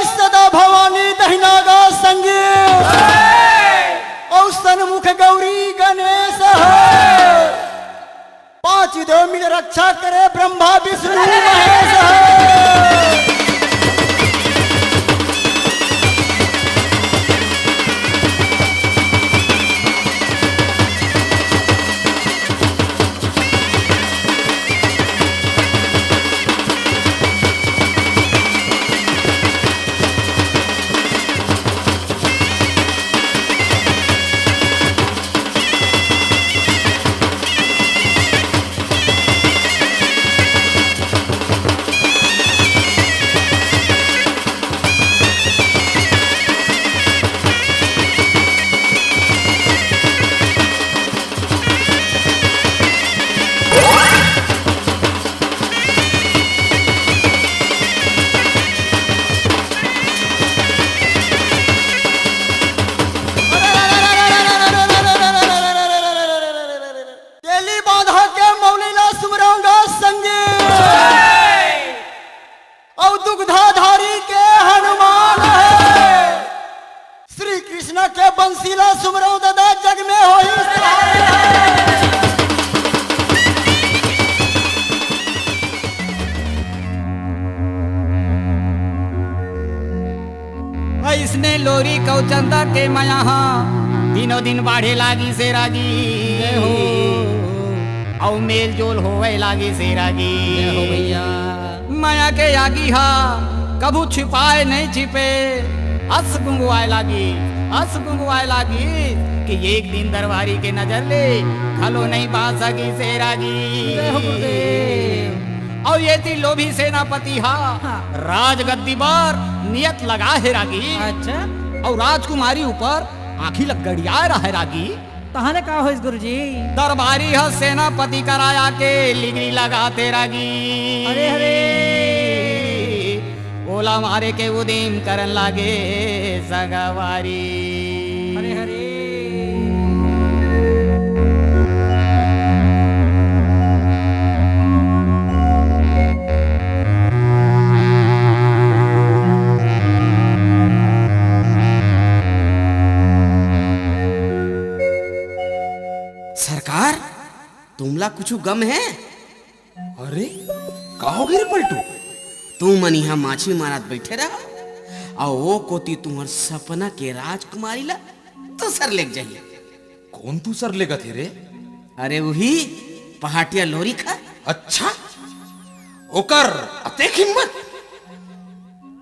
सदा भवानी दहिनागा संगी, औ सनमुख गौरी गणेश हो। पांच देव मिल रक्षा करे, ब्रह्मा विष्णु महेश हो। तेली बांधा के मौली ला सुमरंगा संगी। अउ दुग्धाधारी के हनुमान हे। श्री कृष्ण के बंसी ला सुमरंग ददा जग में होई सहाय। अइसने लोरी कौचंदा के मया हा दिनों दिन बाढ़े लागी से रागी। जय हो। अउ मेल जोल होवे लागी से रागी। जय हो भैया। मया के आगी हा कभू छिपाए नहीं छिपे, अस गुंगवाए लागी, अस गुंगवाए लागी कि एक दिन दरबारी के नजर ले घलो नहीं बाज सकी से रागी। जय हो गुरुदेव। अउ ये ती लोभी सेनापति हा हाँ। राजगद्दी बर नियत लगा हे रागी। अच्छा। अउ राजकुमारी ऊपर आँखी लग गड़ियाए रहे रागी। तहाने का होइस गुरुजी? दरबारी ह सेनापति करा आके लिगरी लगाथे रागी। अरे हरे। ओला मारे के उदिम करन लागे सगावारी। हरे हरे। सरकार, तुमला कुछु गम हे? अरे, का हो गे रे पलटू? तुमन इहाँ माछी मारत बइठे रहा, अउ ओ कोती तुंहर सपना के राजकुमारी ला दूसर लेग जाही। कोन दूसर लेगत हे रे? अरे उही पहाटिया लोरिक ह। अच्छा, ओकर अतेक हिम्मत?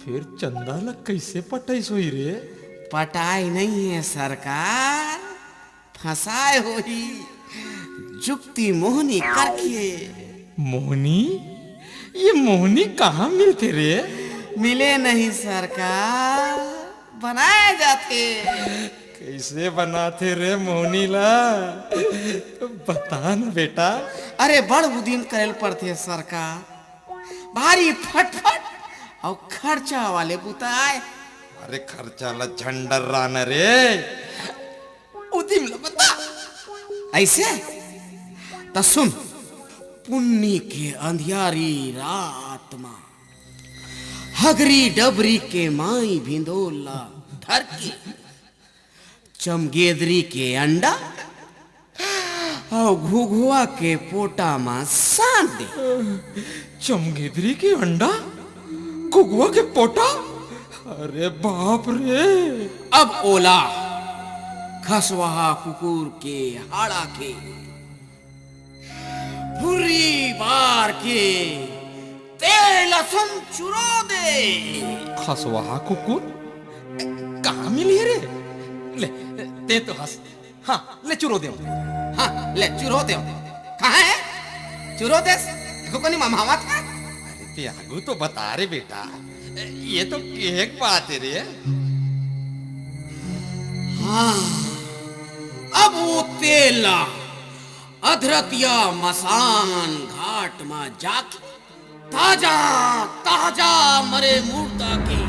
फेर चंदा ला कइसे पटइस होही रे? पटाय नइ हे सरकार, फंसाय होही, जुक्ति मोहनी करके। मोहनी? ये मोहनी कहाँ मिलथे रे? मिले नहीं सरकार, बनाय जाथे। कइसे बनाथे रे मोहनी ला? बता न बेटा। अरे बड़ उदिम करे ल पड़थे सरकार, भारी फटफट अउ खर्चा वाले बुता आय। अरे खर्चा ला झन डर्रा न रे, उदिम ला बता। अइसे त सुन, पुन्नी के अंधियारी रात मा हगरी डबरी के माई भिंदोल ला धर के चमगेदरी के अंडा अउ घुघुआ के पोटा मा सांट दे। चमगेदरी के अंडा, घुघुआ के पोटा? अरे बाप रे! अब ओला खसवाहा कुकुर के हाड़ा के भुर्री बार के तेल असन चुरो दे। खसवाहा कुकुर कहाँ मिलही रे? ले, तें तो हस। हाँ, ले चुरो देव। हाँ, ले चुरो देव। कहाँ हे? चुरो देस? देखो कोनी ममावत हे। अरे तें आगू तो बता रे बेटा, ये तो एक बात हे रे। हाँ, अब वो तेल ला अधरतिया मसान घाट मा जाके ताजा ताजा मरे मुर्दा के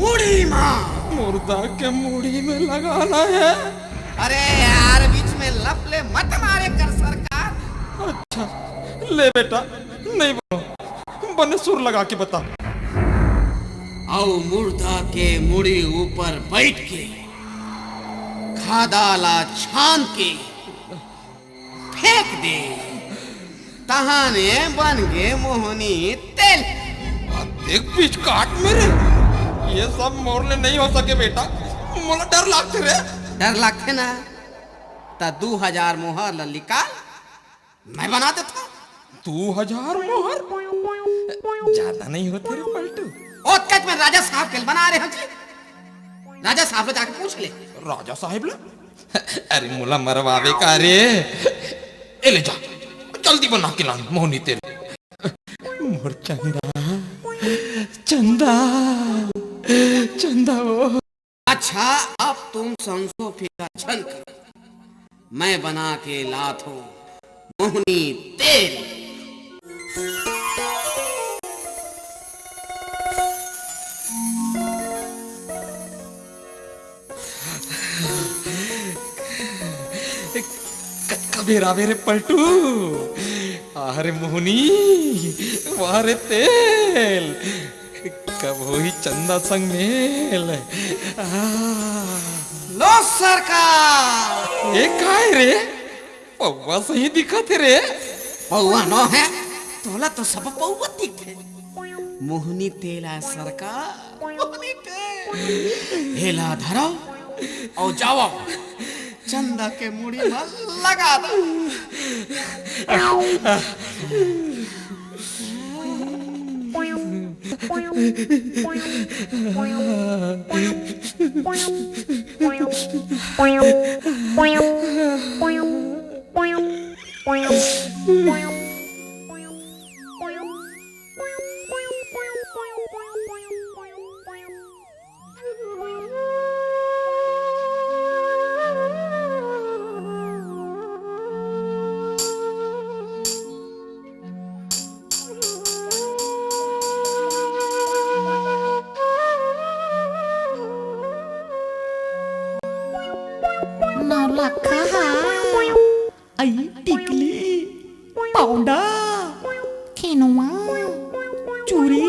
मुड़ी मा। मुर्दा के मुड़ी में लगाना हे। अरे यार, बीच में लफ ले मत मारे कर सरकार। अच्छा, ले बेटा, नइ बनो, बने सुर लगा के बता। अउ मुर्दा के मुड़ी ऊपर बइठ के खादा ला छान के फेंक दे, तहाने बन गे मोहनी तेल। अतेक बीच काट मेरे, ये सब मोर ले नइ हो सके बेटा, मोला डर लागथे रे। डर लागथे ना, त दू हजार मोहर ल निकाल, मैं बना देथों। दू हजार मोहर? जादा नइ होथे रे पलटू। ओतकेच में राजा साहब के ल बना रहे हो जी। राजा साहब ले जाके पूछ ले। राजा साहब ले? अरे मोला मरवावे का रे? ए ले जा, जल्दी बना के लान मोहनी तेल। मोर चंदा, चंदा, चंदा ओ। अच्छा, अब तुम संसो फिकर झन करो, मैं बना के लाथों मोहनी तेल। कतका बेर आवे रे पलटू? आह रे मोहनी, वाह रे तेल, कब होही चंदा संग मेल? आह। लो सरकार। ए काय रे? पौवा सही दिखत हे रे। पौवा नो हे, तोला तो सब पौवा दिखथे। मोहनी तेल आय सरकार, मोहनी तेल। एला धरव अउ जावव, चंदा के मुड़ी म लगा दव। नौलखा हा। अई टिकली, पाउडर, खेनवा, चूरी,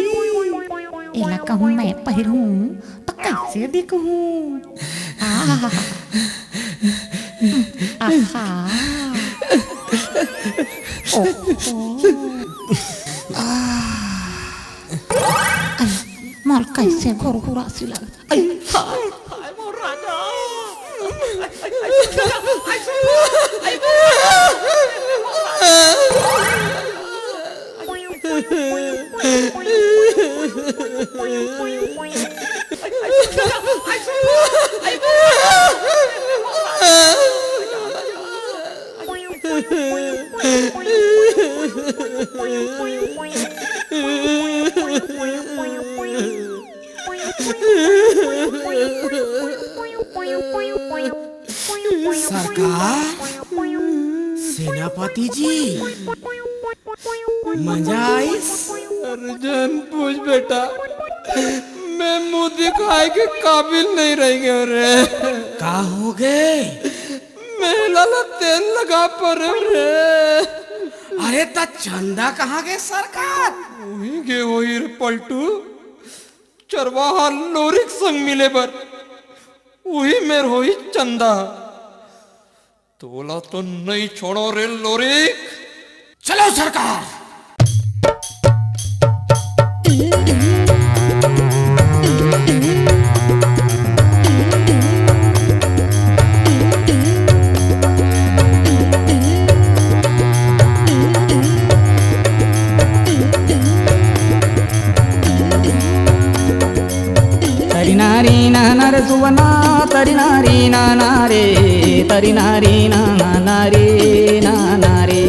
एला कहूँ मैं पहिरहूँ त कइसे दिखहूँ? आहा। आहा। ओहो। अई, मोला कइसे घुरघुरासी लगत। अई, हाय, हाय, मोर राजा। सरकार, सेनापति जी, मजा आइस? अरे जान पूछ बेटा, मैं मुंह दिखाए के काबिल नहीं रह गयो रे। का हो गए? मैं लाला तेल लगा परे रे। अरे त चंदा कहाँ गए सरकार? वही गे वही रे पलटू, चरवाहा लोरिक संग मिले बर। उही मेर होही चंदा। तोला तो नहीं छोड़ो रे लोरिक। चलो सरकार। तरी नारी नाना रे सुवना, तरी नारी नाना रे, तरी नारी नाना रे, नाना रे।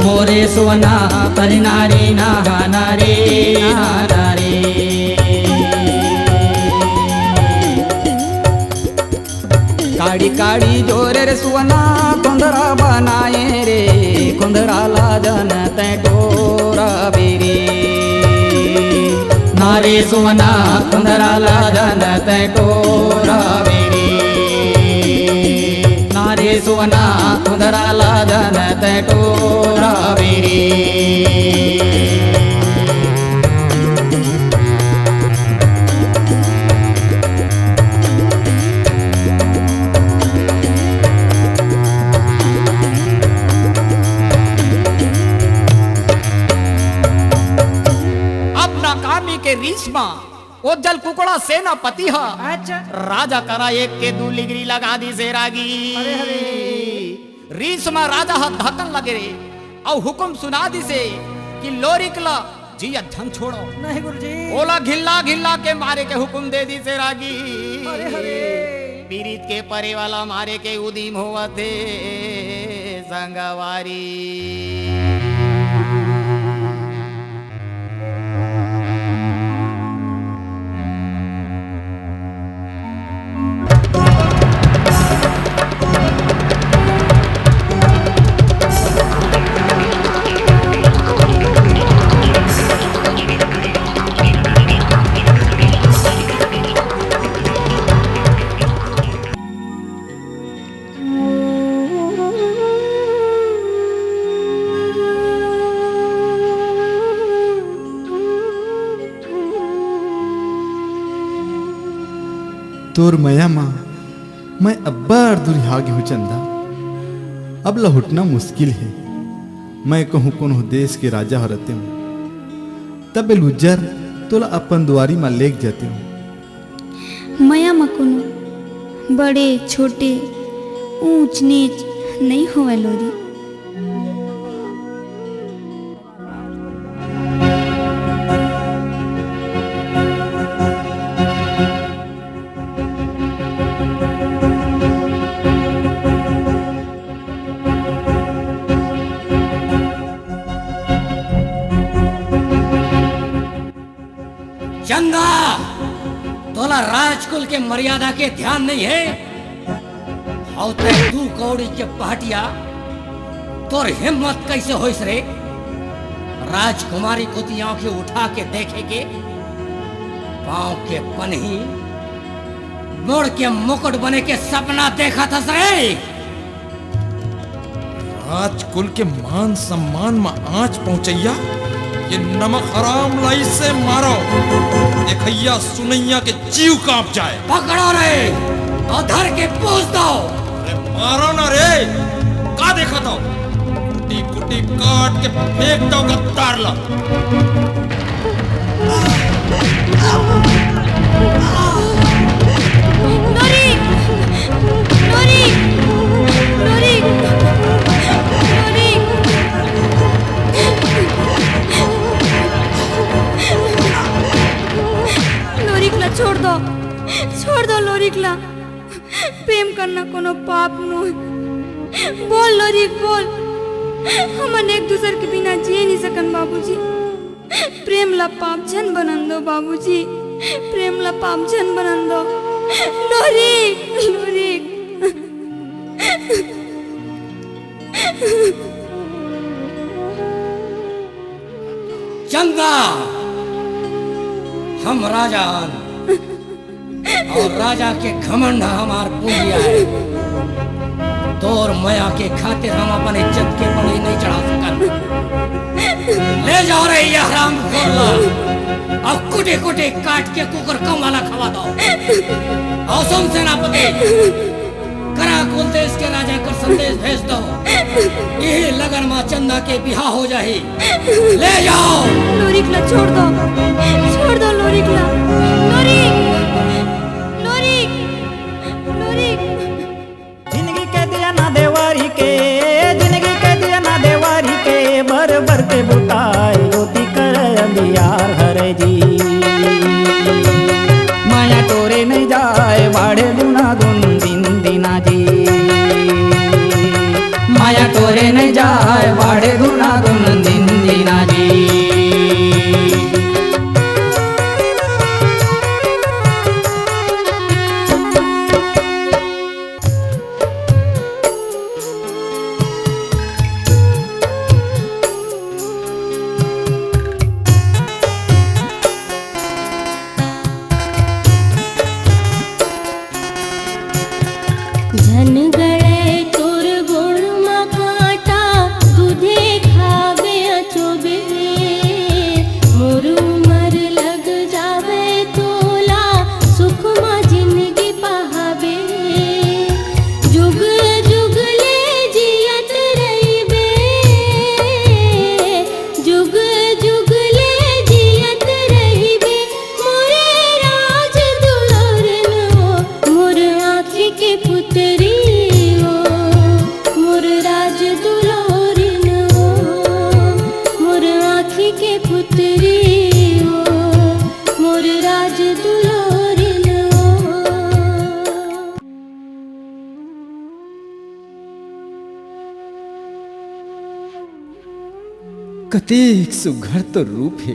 मोरे सुवना, तरी नारी नाना रे, नाना रे। काड़ी काड़ी जोरे रे सुवना, कुंदरा बनाए रे, कुंदरा ला जन तै टोरा बेरी। नारे सुवना, कुंदरा ला जन तै टोरा बेरी। नारे सुवना, कुंदरा ला जन तै टोरा बेरी। अब नाकामी के रीस म ओज्जल कुकड़ा सेनापति ह अच्छा। राजा करा एक के दू लिगरी लगा दिसे रागी। अरे, अरे। रीस म राजा ह धकन लगे रे, अउ हुकुम सुना दिसे कि लोरिक ल जियत झन छोड़ो। नहीं गुरुजी। ओला घिल्ला घिल्ला के मारे के हुकुम दे दिसे रागी। अरे, अरे। पीरित के परे वाला मारे के उदिम होवत हे संगवारी। तोर मया म मैं अब्बड़ दुरिहा गे हूँ चंदा। अब लहुटना मुश्किल हे। मैं कहूँ कोनो देश के राजा ह रतेंव, तबे लुज्जर तोला अपन दुआरी म लेग जतेंव। मया म कोनो बड़े छोटे, ऊंच नीच नइ होवय लोरी। चंदा, तोला राजकुल के मर्यादा के ध्यान नइ हे। अउ तैं दू कौड़ी के पहटिया, तोर हिम्मत कइसे होइस रे? राजकुमारी कोती आंखी उठा के देखे के, पांव के पनही मोड़ के मुकुट बने के सपना देखत हस रे? राजकुल के मान सम्मान म आंच पहुंचइया ये नमक हराम ल अइसे मारो, देखइया सुनइया के जीव कांप जाए। पकड़ो रे, अउ धर के पूछ दो। अरे मारो ना रे, का देखत हो? कुटी कुटी काट के फेंक दो गद्दार ला। लोरिक, ला, प्रेम करना कोनो पाप नोहे। बोल लोरिक, बोल। हमन एक दूसर के बिना जिए नहीं सकन बाबूजी। प्रेम ला पाप झन बनन दो बाबूजी, प्रेम ला पाप झन बनन दो। लोरिक, लोरिक। चंदा, हम राजा अन अउ राजा के घमंड ह हमार पूंजी आय। तोर मया के खातिर हम अपन इज्जत के पगड़ी नहीं चढ़ा सकन। ले जाव रे ये हरामखोर ला, अउ कुटी कुटी काट के कुकुर कौवा ला खवा दव। अउ सुन सेनापति, करा कुल देश के राजा कर संदेश भेज दव। इही लगन मा चंदा के बिहाव हो जाही। ले जाव। लोरिक ला छोड़ दव, छोड़ दव लोरिक ला। लोरिक, लोरिक, लोरिक। जिनगी के दिया ना देवारी के, जिनगी के दिया ना देवारी के, बर बर के बुताई ओती कर अंधियार हरे जी। माया टोरे नहीं जाय बाढ़े दुना दुन दिन दिना जी। माया टोरे नहीं जाय बाढ़े दुना दुन दिन दिना जी। झन गड़े तोर गोड़ मा कांटा, दूधे खाबे अचोबे। मोर उमर लग जावे तोला, सुख मा जिनगी पहाबे। जुग जुग ले जियत रहिबे, जुग जुग ले जियत रहिबे। मोरे राज दुलारन ओ, मोर आँखी के पुतरी ओ, मोर राज दुलारन ओ, मोर आँखी के पुतरी ओ, मोर राज दुलारन ओ। कतेक सुघर तोर रूप हे,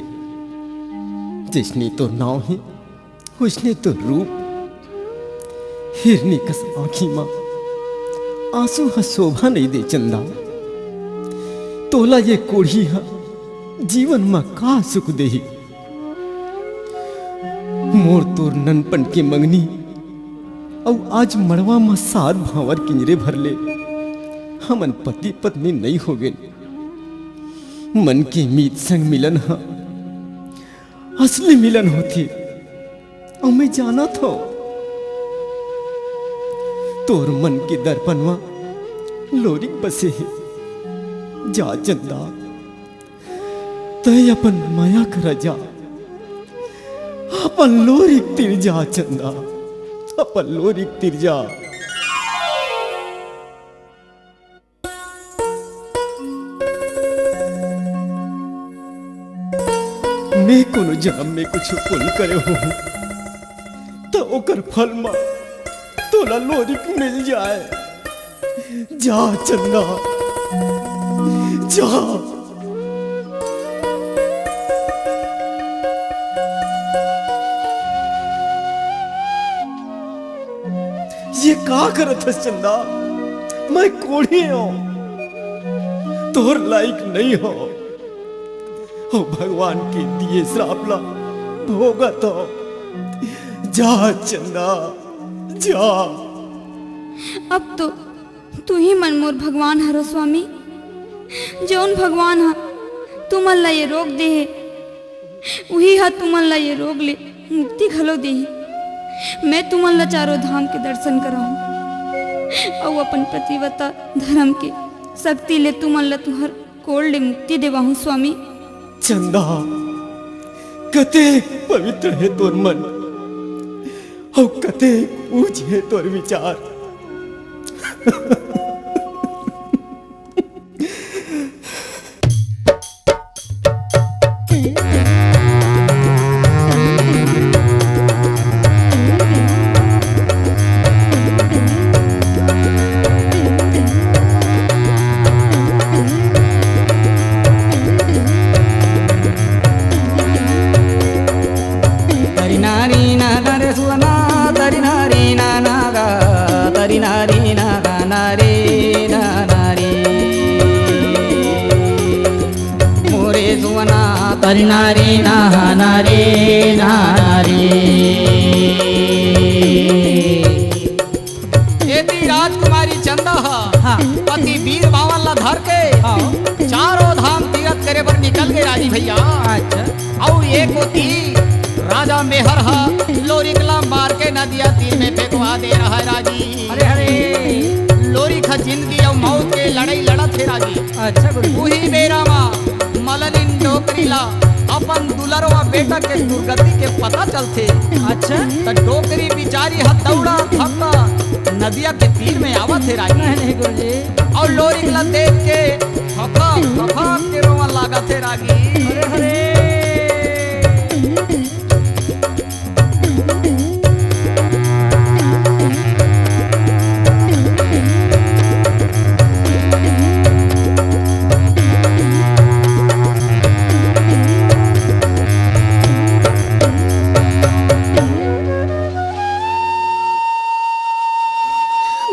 जइसने तोर नाव हे, वइसने तोर रूप। हिरनी कस आँखी मा आंसू ह शोभा नइ दे चंदा। तोला ये कोढ़ी ह जीवन मा का सुख देही? मोर तोर ननपन के मंगनी, अउ आज मड़वा म सात भांवर किंजरे भर ले हमन पति पत्नी नइ होगेन। मन के मीत संग मिलन ह असली मिलन होथे, अउ मैं जानत हंव तोर मन के दर्पण म लोरिक बसे हे। जा चंदा, तैं अपन मया करा जा, अपन लोरिक तीर जा चंदा, अपन लोरिक तीर जा। मैं कोनो जन्म में कुछ पुण्य करे होहूं, त ओकर फल म तोला लोरिक मिल जाए। जा चंदा, जा। ये का करत हस चंदा? मैं कोढ़ी हंव, तोर लायक नइ हंव। अउ भगवान के दिए श्राप ला भोगत हंव। जा चंदा, जा। अब तो तुही मन मोर भगवान हरो स्वामी। जउन भगवान ह तुमन ला ये रोग दे हे, उही ह तुमन ला ये रोग ले मुक्ति घलो देही। मैं तुमन ला चारों धाम के दर्शन कराहूं अउ अपन पतिव्रता धर्म के शक्ति ले तुमन ला तुहर कोढ़ ले मुक्ति देवाहूं स्वामी। चंदा, कतेक पवित्र हे तोर मन, अउ कतेक ऊंच हे तोर विचार। सुवना तरी नारी नहा नारी नहा नारी। एती राजकुमारी चंदा ह हाँ। पति वीर बावन ला धर के हाँ। चारों धाम तीरथ करे बर निकल गे राजी भैया। अच्छा। अउ ए कोती राजा मेहर ह लोरिक ला मार के नदिया तीर में फेंकवा दे रहा है राजी। अरे, अरे। लोरिक ह जिंदगी अउ मौत के लड़ाई लड़त हे राजी। अच्छा गुरुजी। उही बेरा म मलनिन डोकरी ला अपन दुलरवा बेटा के दुर्गति के पता चलथे। अच्छा। त डोकरी बिचारी ह दौड़ा धक्का नदिया के तीर में आवत हे रागी। नहीं, नहीं गुरुजी। अउ लोरिक ला देख के फफक फफक के रोवा लागत हे रागी। अरे, अरे।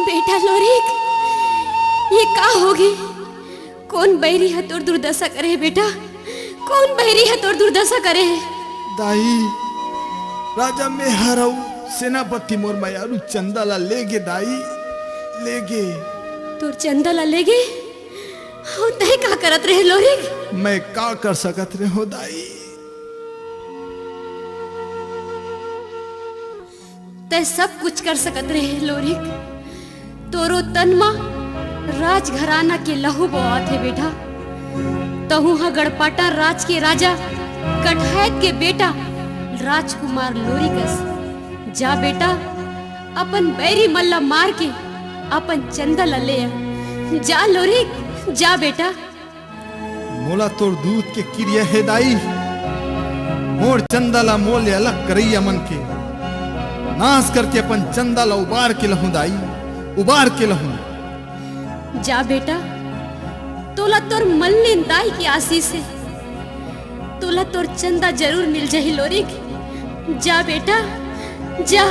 बेटा लोरिक, ये का होगे? कोन बैरी ह तोर दुर्दशा करे हे बेटा? कोन बैरी ह तोर दुर्दशा करे हे? दाई, राजा मेहर अउ सेनापति मोर मयारू चंदा ला ले गे दाई, ले गे। तोर चंदा ला ले गे? अउ तैं का करत रहे लोरिक? मैं का कर सकत रहे हो दाई? तैं सब कुछ कर सकत रहे लोरिक। तोरो तन म राजघराना के लहू बोआत हे बेटा। तहूं ह गड़पाटा राज के राजा कठहैत के बेटा राजकुमार लोरिक अस। जा बेटा, अपन बैरी मन ला मार के अपन चंदा ला ले आ। जा लोरिक, जा बेटा। मोला तोर दूध के किरिया हे दाई, मोर चंदा ला मोर ले अलग करइया मन के नाश करके अपन चंदा ला उबार के लहूं दाई, उबार के लहूं। जा बेटा, तोला तोर मलनिन दाई के आशीष हे, तोला तोर चंदा जरूर मिल जाही लोरिक। जा बेटा, जा।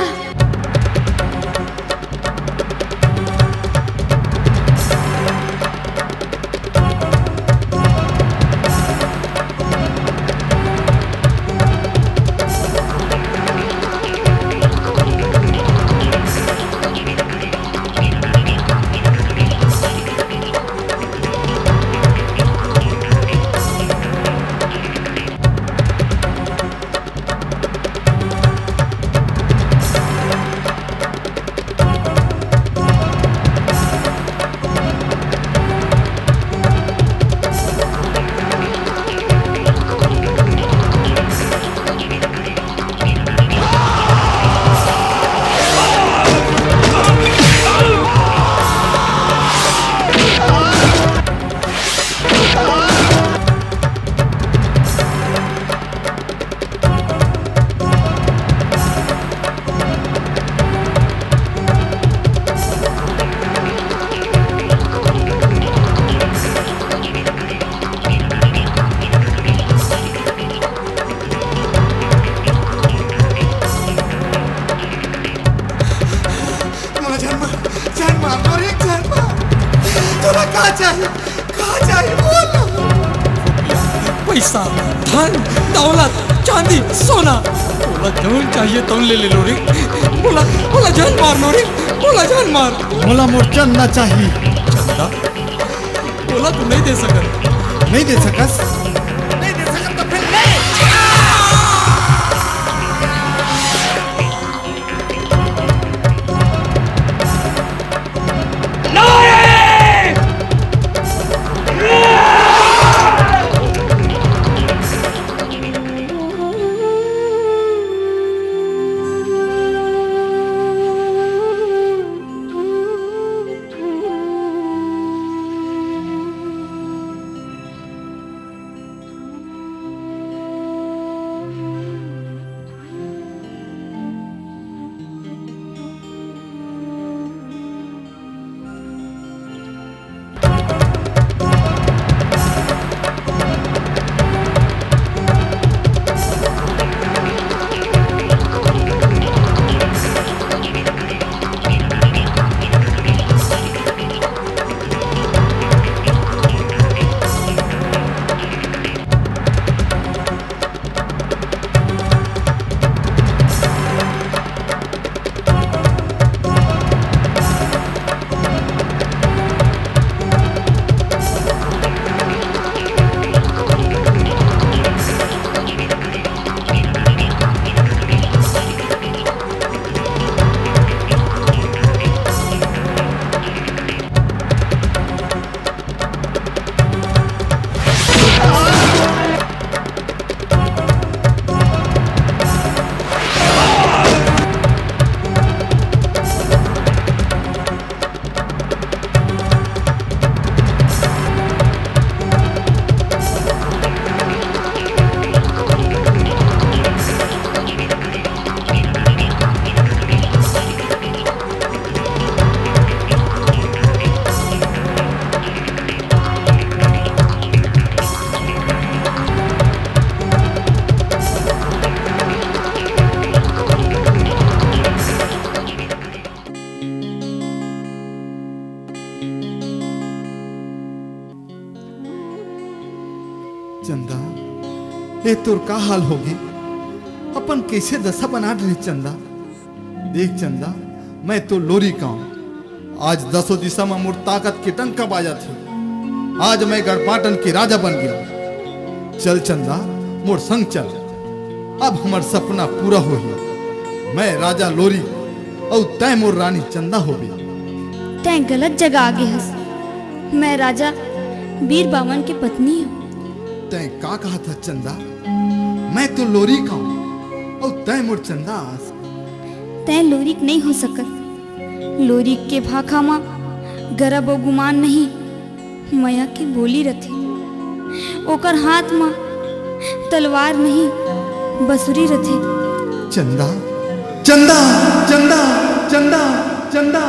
मोला जान मार, जान मार, लोरिक जान मार। तोला का चाही? का चाही? बोल ना। पैसा, धन, दौलत, चांदी, सोना, तोला जौन चाहिए तौन ले ले लोरिक। मोला, मोला जान मार लोरिक, मोला जान मार। मोला मोर चंदा चाही। चंदा? मोला तो नहीं दे सकत। नहीं दे सकस? नहीं दे सकत तो फिर ले। ए तोर का हाल होगे? अपन कइसे दशा बना डरे चंदा? देख चंदा, मैं तो लोरिक आंव। आज दसों दिशा म मोर ताकत के डंका बाजत हे। आज मैं गढ़पाटन के राजा बन गेंव। चल चंदा, मोर संग चल। अब हमर सपना पूरा होही। मैं राजा लोरिक अउ तैं मोर रानी चंदा होबे। तैं गलत जगह आ गे हस। मैं राजा बीर बावन के पत्नी हंव। तैं का कहत हस चंदा? मैं तो लोरिक आंव अउ तैं मोर चंदा अस। तैं लोरिक नइ हो सकत। लोरिक के भाखा म गरब अउ गुमान नहीं, मया के बोली रथे। ओकर हाथ म तलवार नहीं, बंसुरी रथे। चंदा, चंदा, चंदा, चंदा।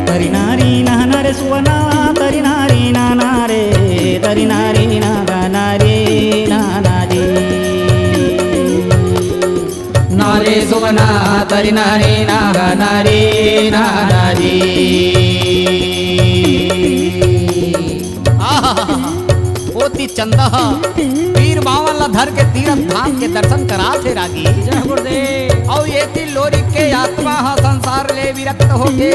तरी नारी नाना रे सुवना, तरी नारी नाना रे, तरी नारी नाना रे नाना जी। नारे सुवना तरी नारे नागा नारे नाना जी। आहा, ओती चंदा ह बीर बावन ला धर के तीरथ धाम के दर्शन करात हे रागी। जय गुरुदेव। अउ एती लोरिक के आत्मा ह संसार ले विरक्त होके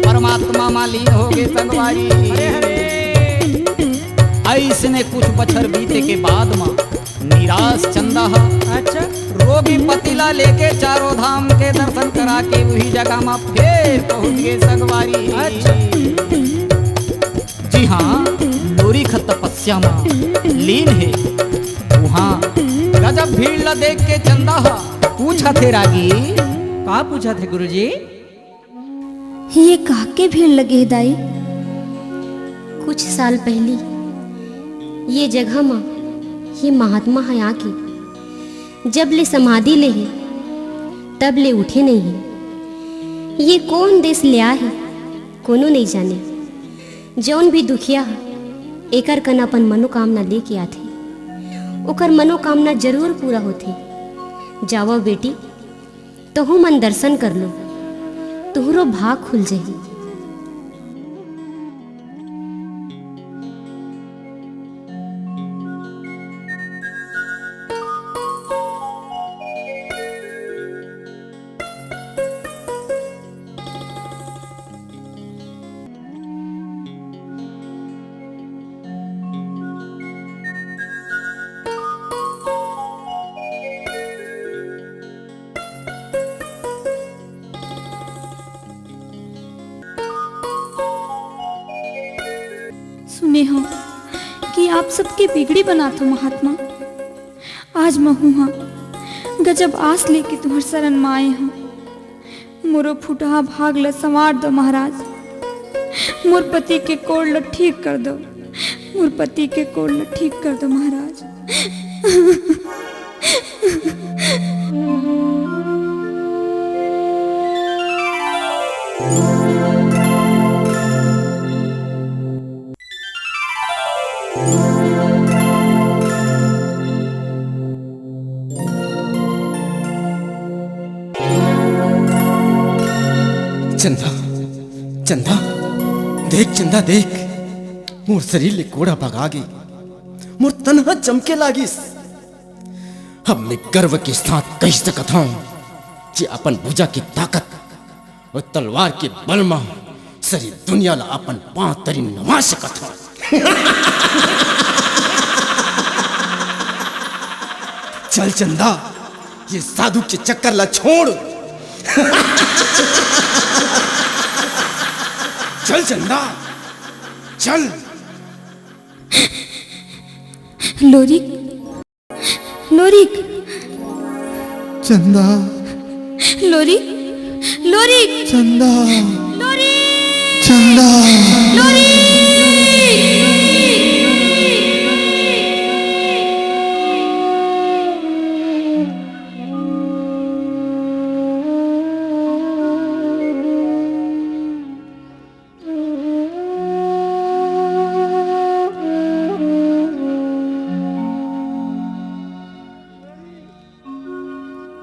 परमात्मा म लीन होगे संगवारी। हरे हरे। अइसने कुछ बछर बीते के बाद म निराश चंदा ह अच्छा। रोगी पति ला लेके चारों धाम के दर्शन करा के उही जगह म फेर पहुंच गे संगवारी। अच्छा। जी हाँ, लोरिक ह तपस्या म लीन हे। उहाँ गजब भीड़ ला देख के चंदा ह पूछत हे रागी। का पूछत हे गुरुजी? ये काहके भीड़ लगे हे दाई? कुछ साल पहिली ये जगह म ये महात्मा ह आके जब ले समाधि ले हे, तब ले उठे नइ हे। ये कोन देश ले आए हे, कोनो नइ जाने। जउन भी दुखिया ह, एकर कन अपन मनोकामना लेके आथे, ओकर मनोकामना जरूर पूरा होथे। जावव बेटी, तहू मन दर्शन कर लो, तुहरो भाग खुल जही। सुने हंव कि आप सबके बिगड़ी बनात हव महात्मा। आज महूं ह गजब आस लेके तुम्हर शरण म आए हंव। मोरो फुटहा भाग ल संवार दो महाराज। मोर पति के कोढ़ ल ठीक कर दो। मोर पति के कोढ़ ल ठीक कर दो महाराज। चंदा, चंदा, देख चंदा, देख, मोर शरीर ले कोढ़ा भगा गे, मोर तन ह चमके लागिस। अब मैं गर्व के साथ कहि सकत हंव कि अपन भुजा के ताकत अउ तलवार के बल म सारी दुनिया ला अपन पांव तरी नवा सकत हंव। चल चंदा, ये साधु के चक्कर ला छोड़। चल चंदा, चल। लोरिक, लोरिक। चंदा। लोरिक, लोरिक। चंदा। लोरिक। चंदा। लोरिक।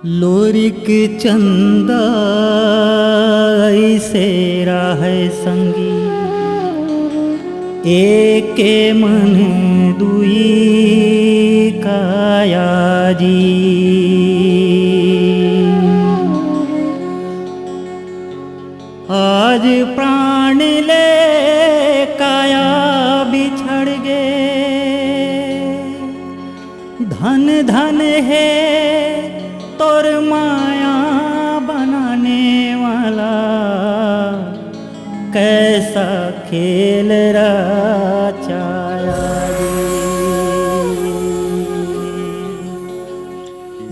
लोरिक चंदा अइसे रहय संगी, एके मन दुई काया जी। आज प्राण ले काया बिछड़ गे, धन धन हे तोर माया बनाने वाला, कैसा खेल रचाया रे।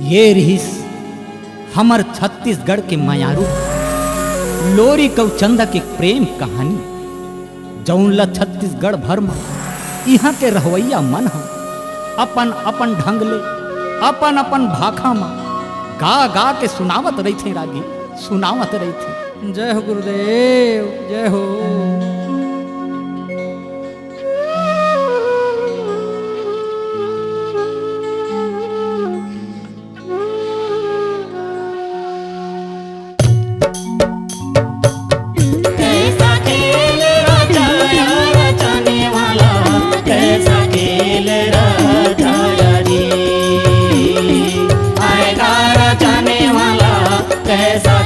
ये रिहिस हमर छत्तीसगढ़ के मयारू लोरिक अउ चंदा के प्रेम कहानी, जउन ल छत्तीसगढ़ भर म इहां के रहवइया मन ह अपन अपन ढंग ले, अपन अपन भाखा म गा गा के सुनावत रहिथे रागी, सुनावत रहिथे। जय हो गुरुदेव, जय हो। कैसा खेल रचाया रचाने वाला, कैसा खेल रचाया जी। आएगा रचाने वाला, कैसा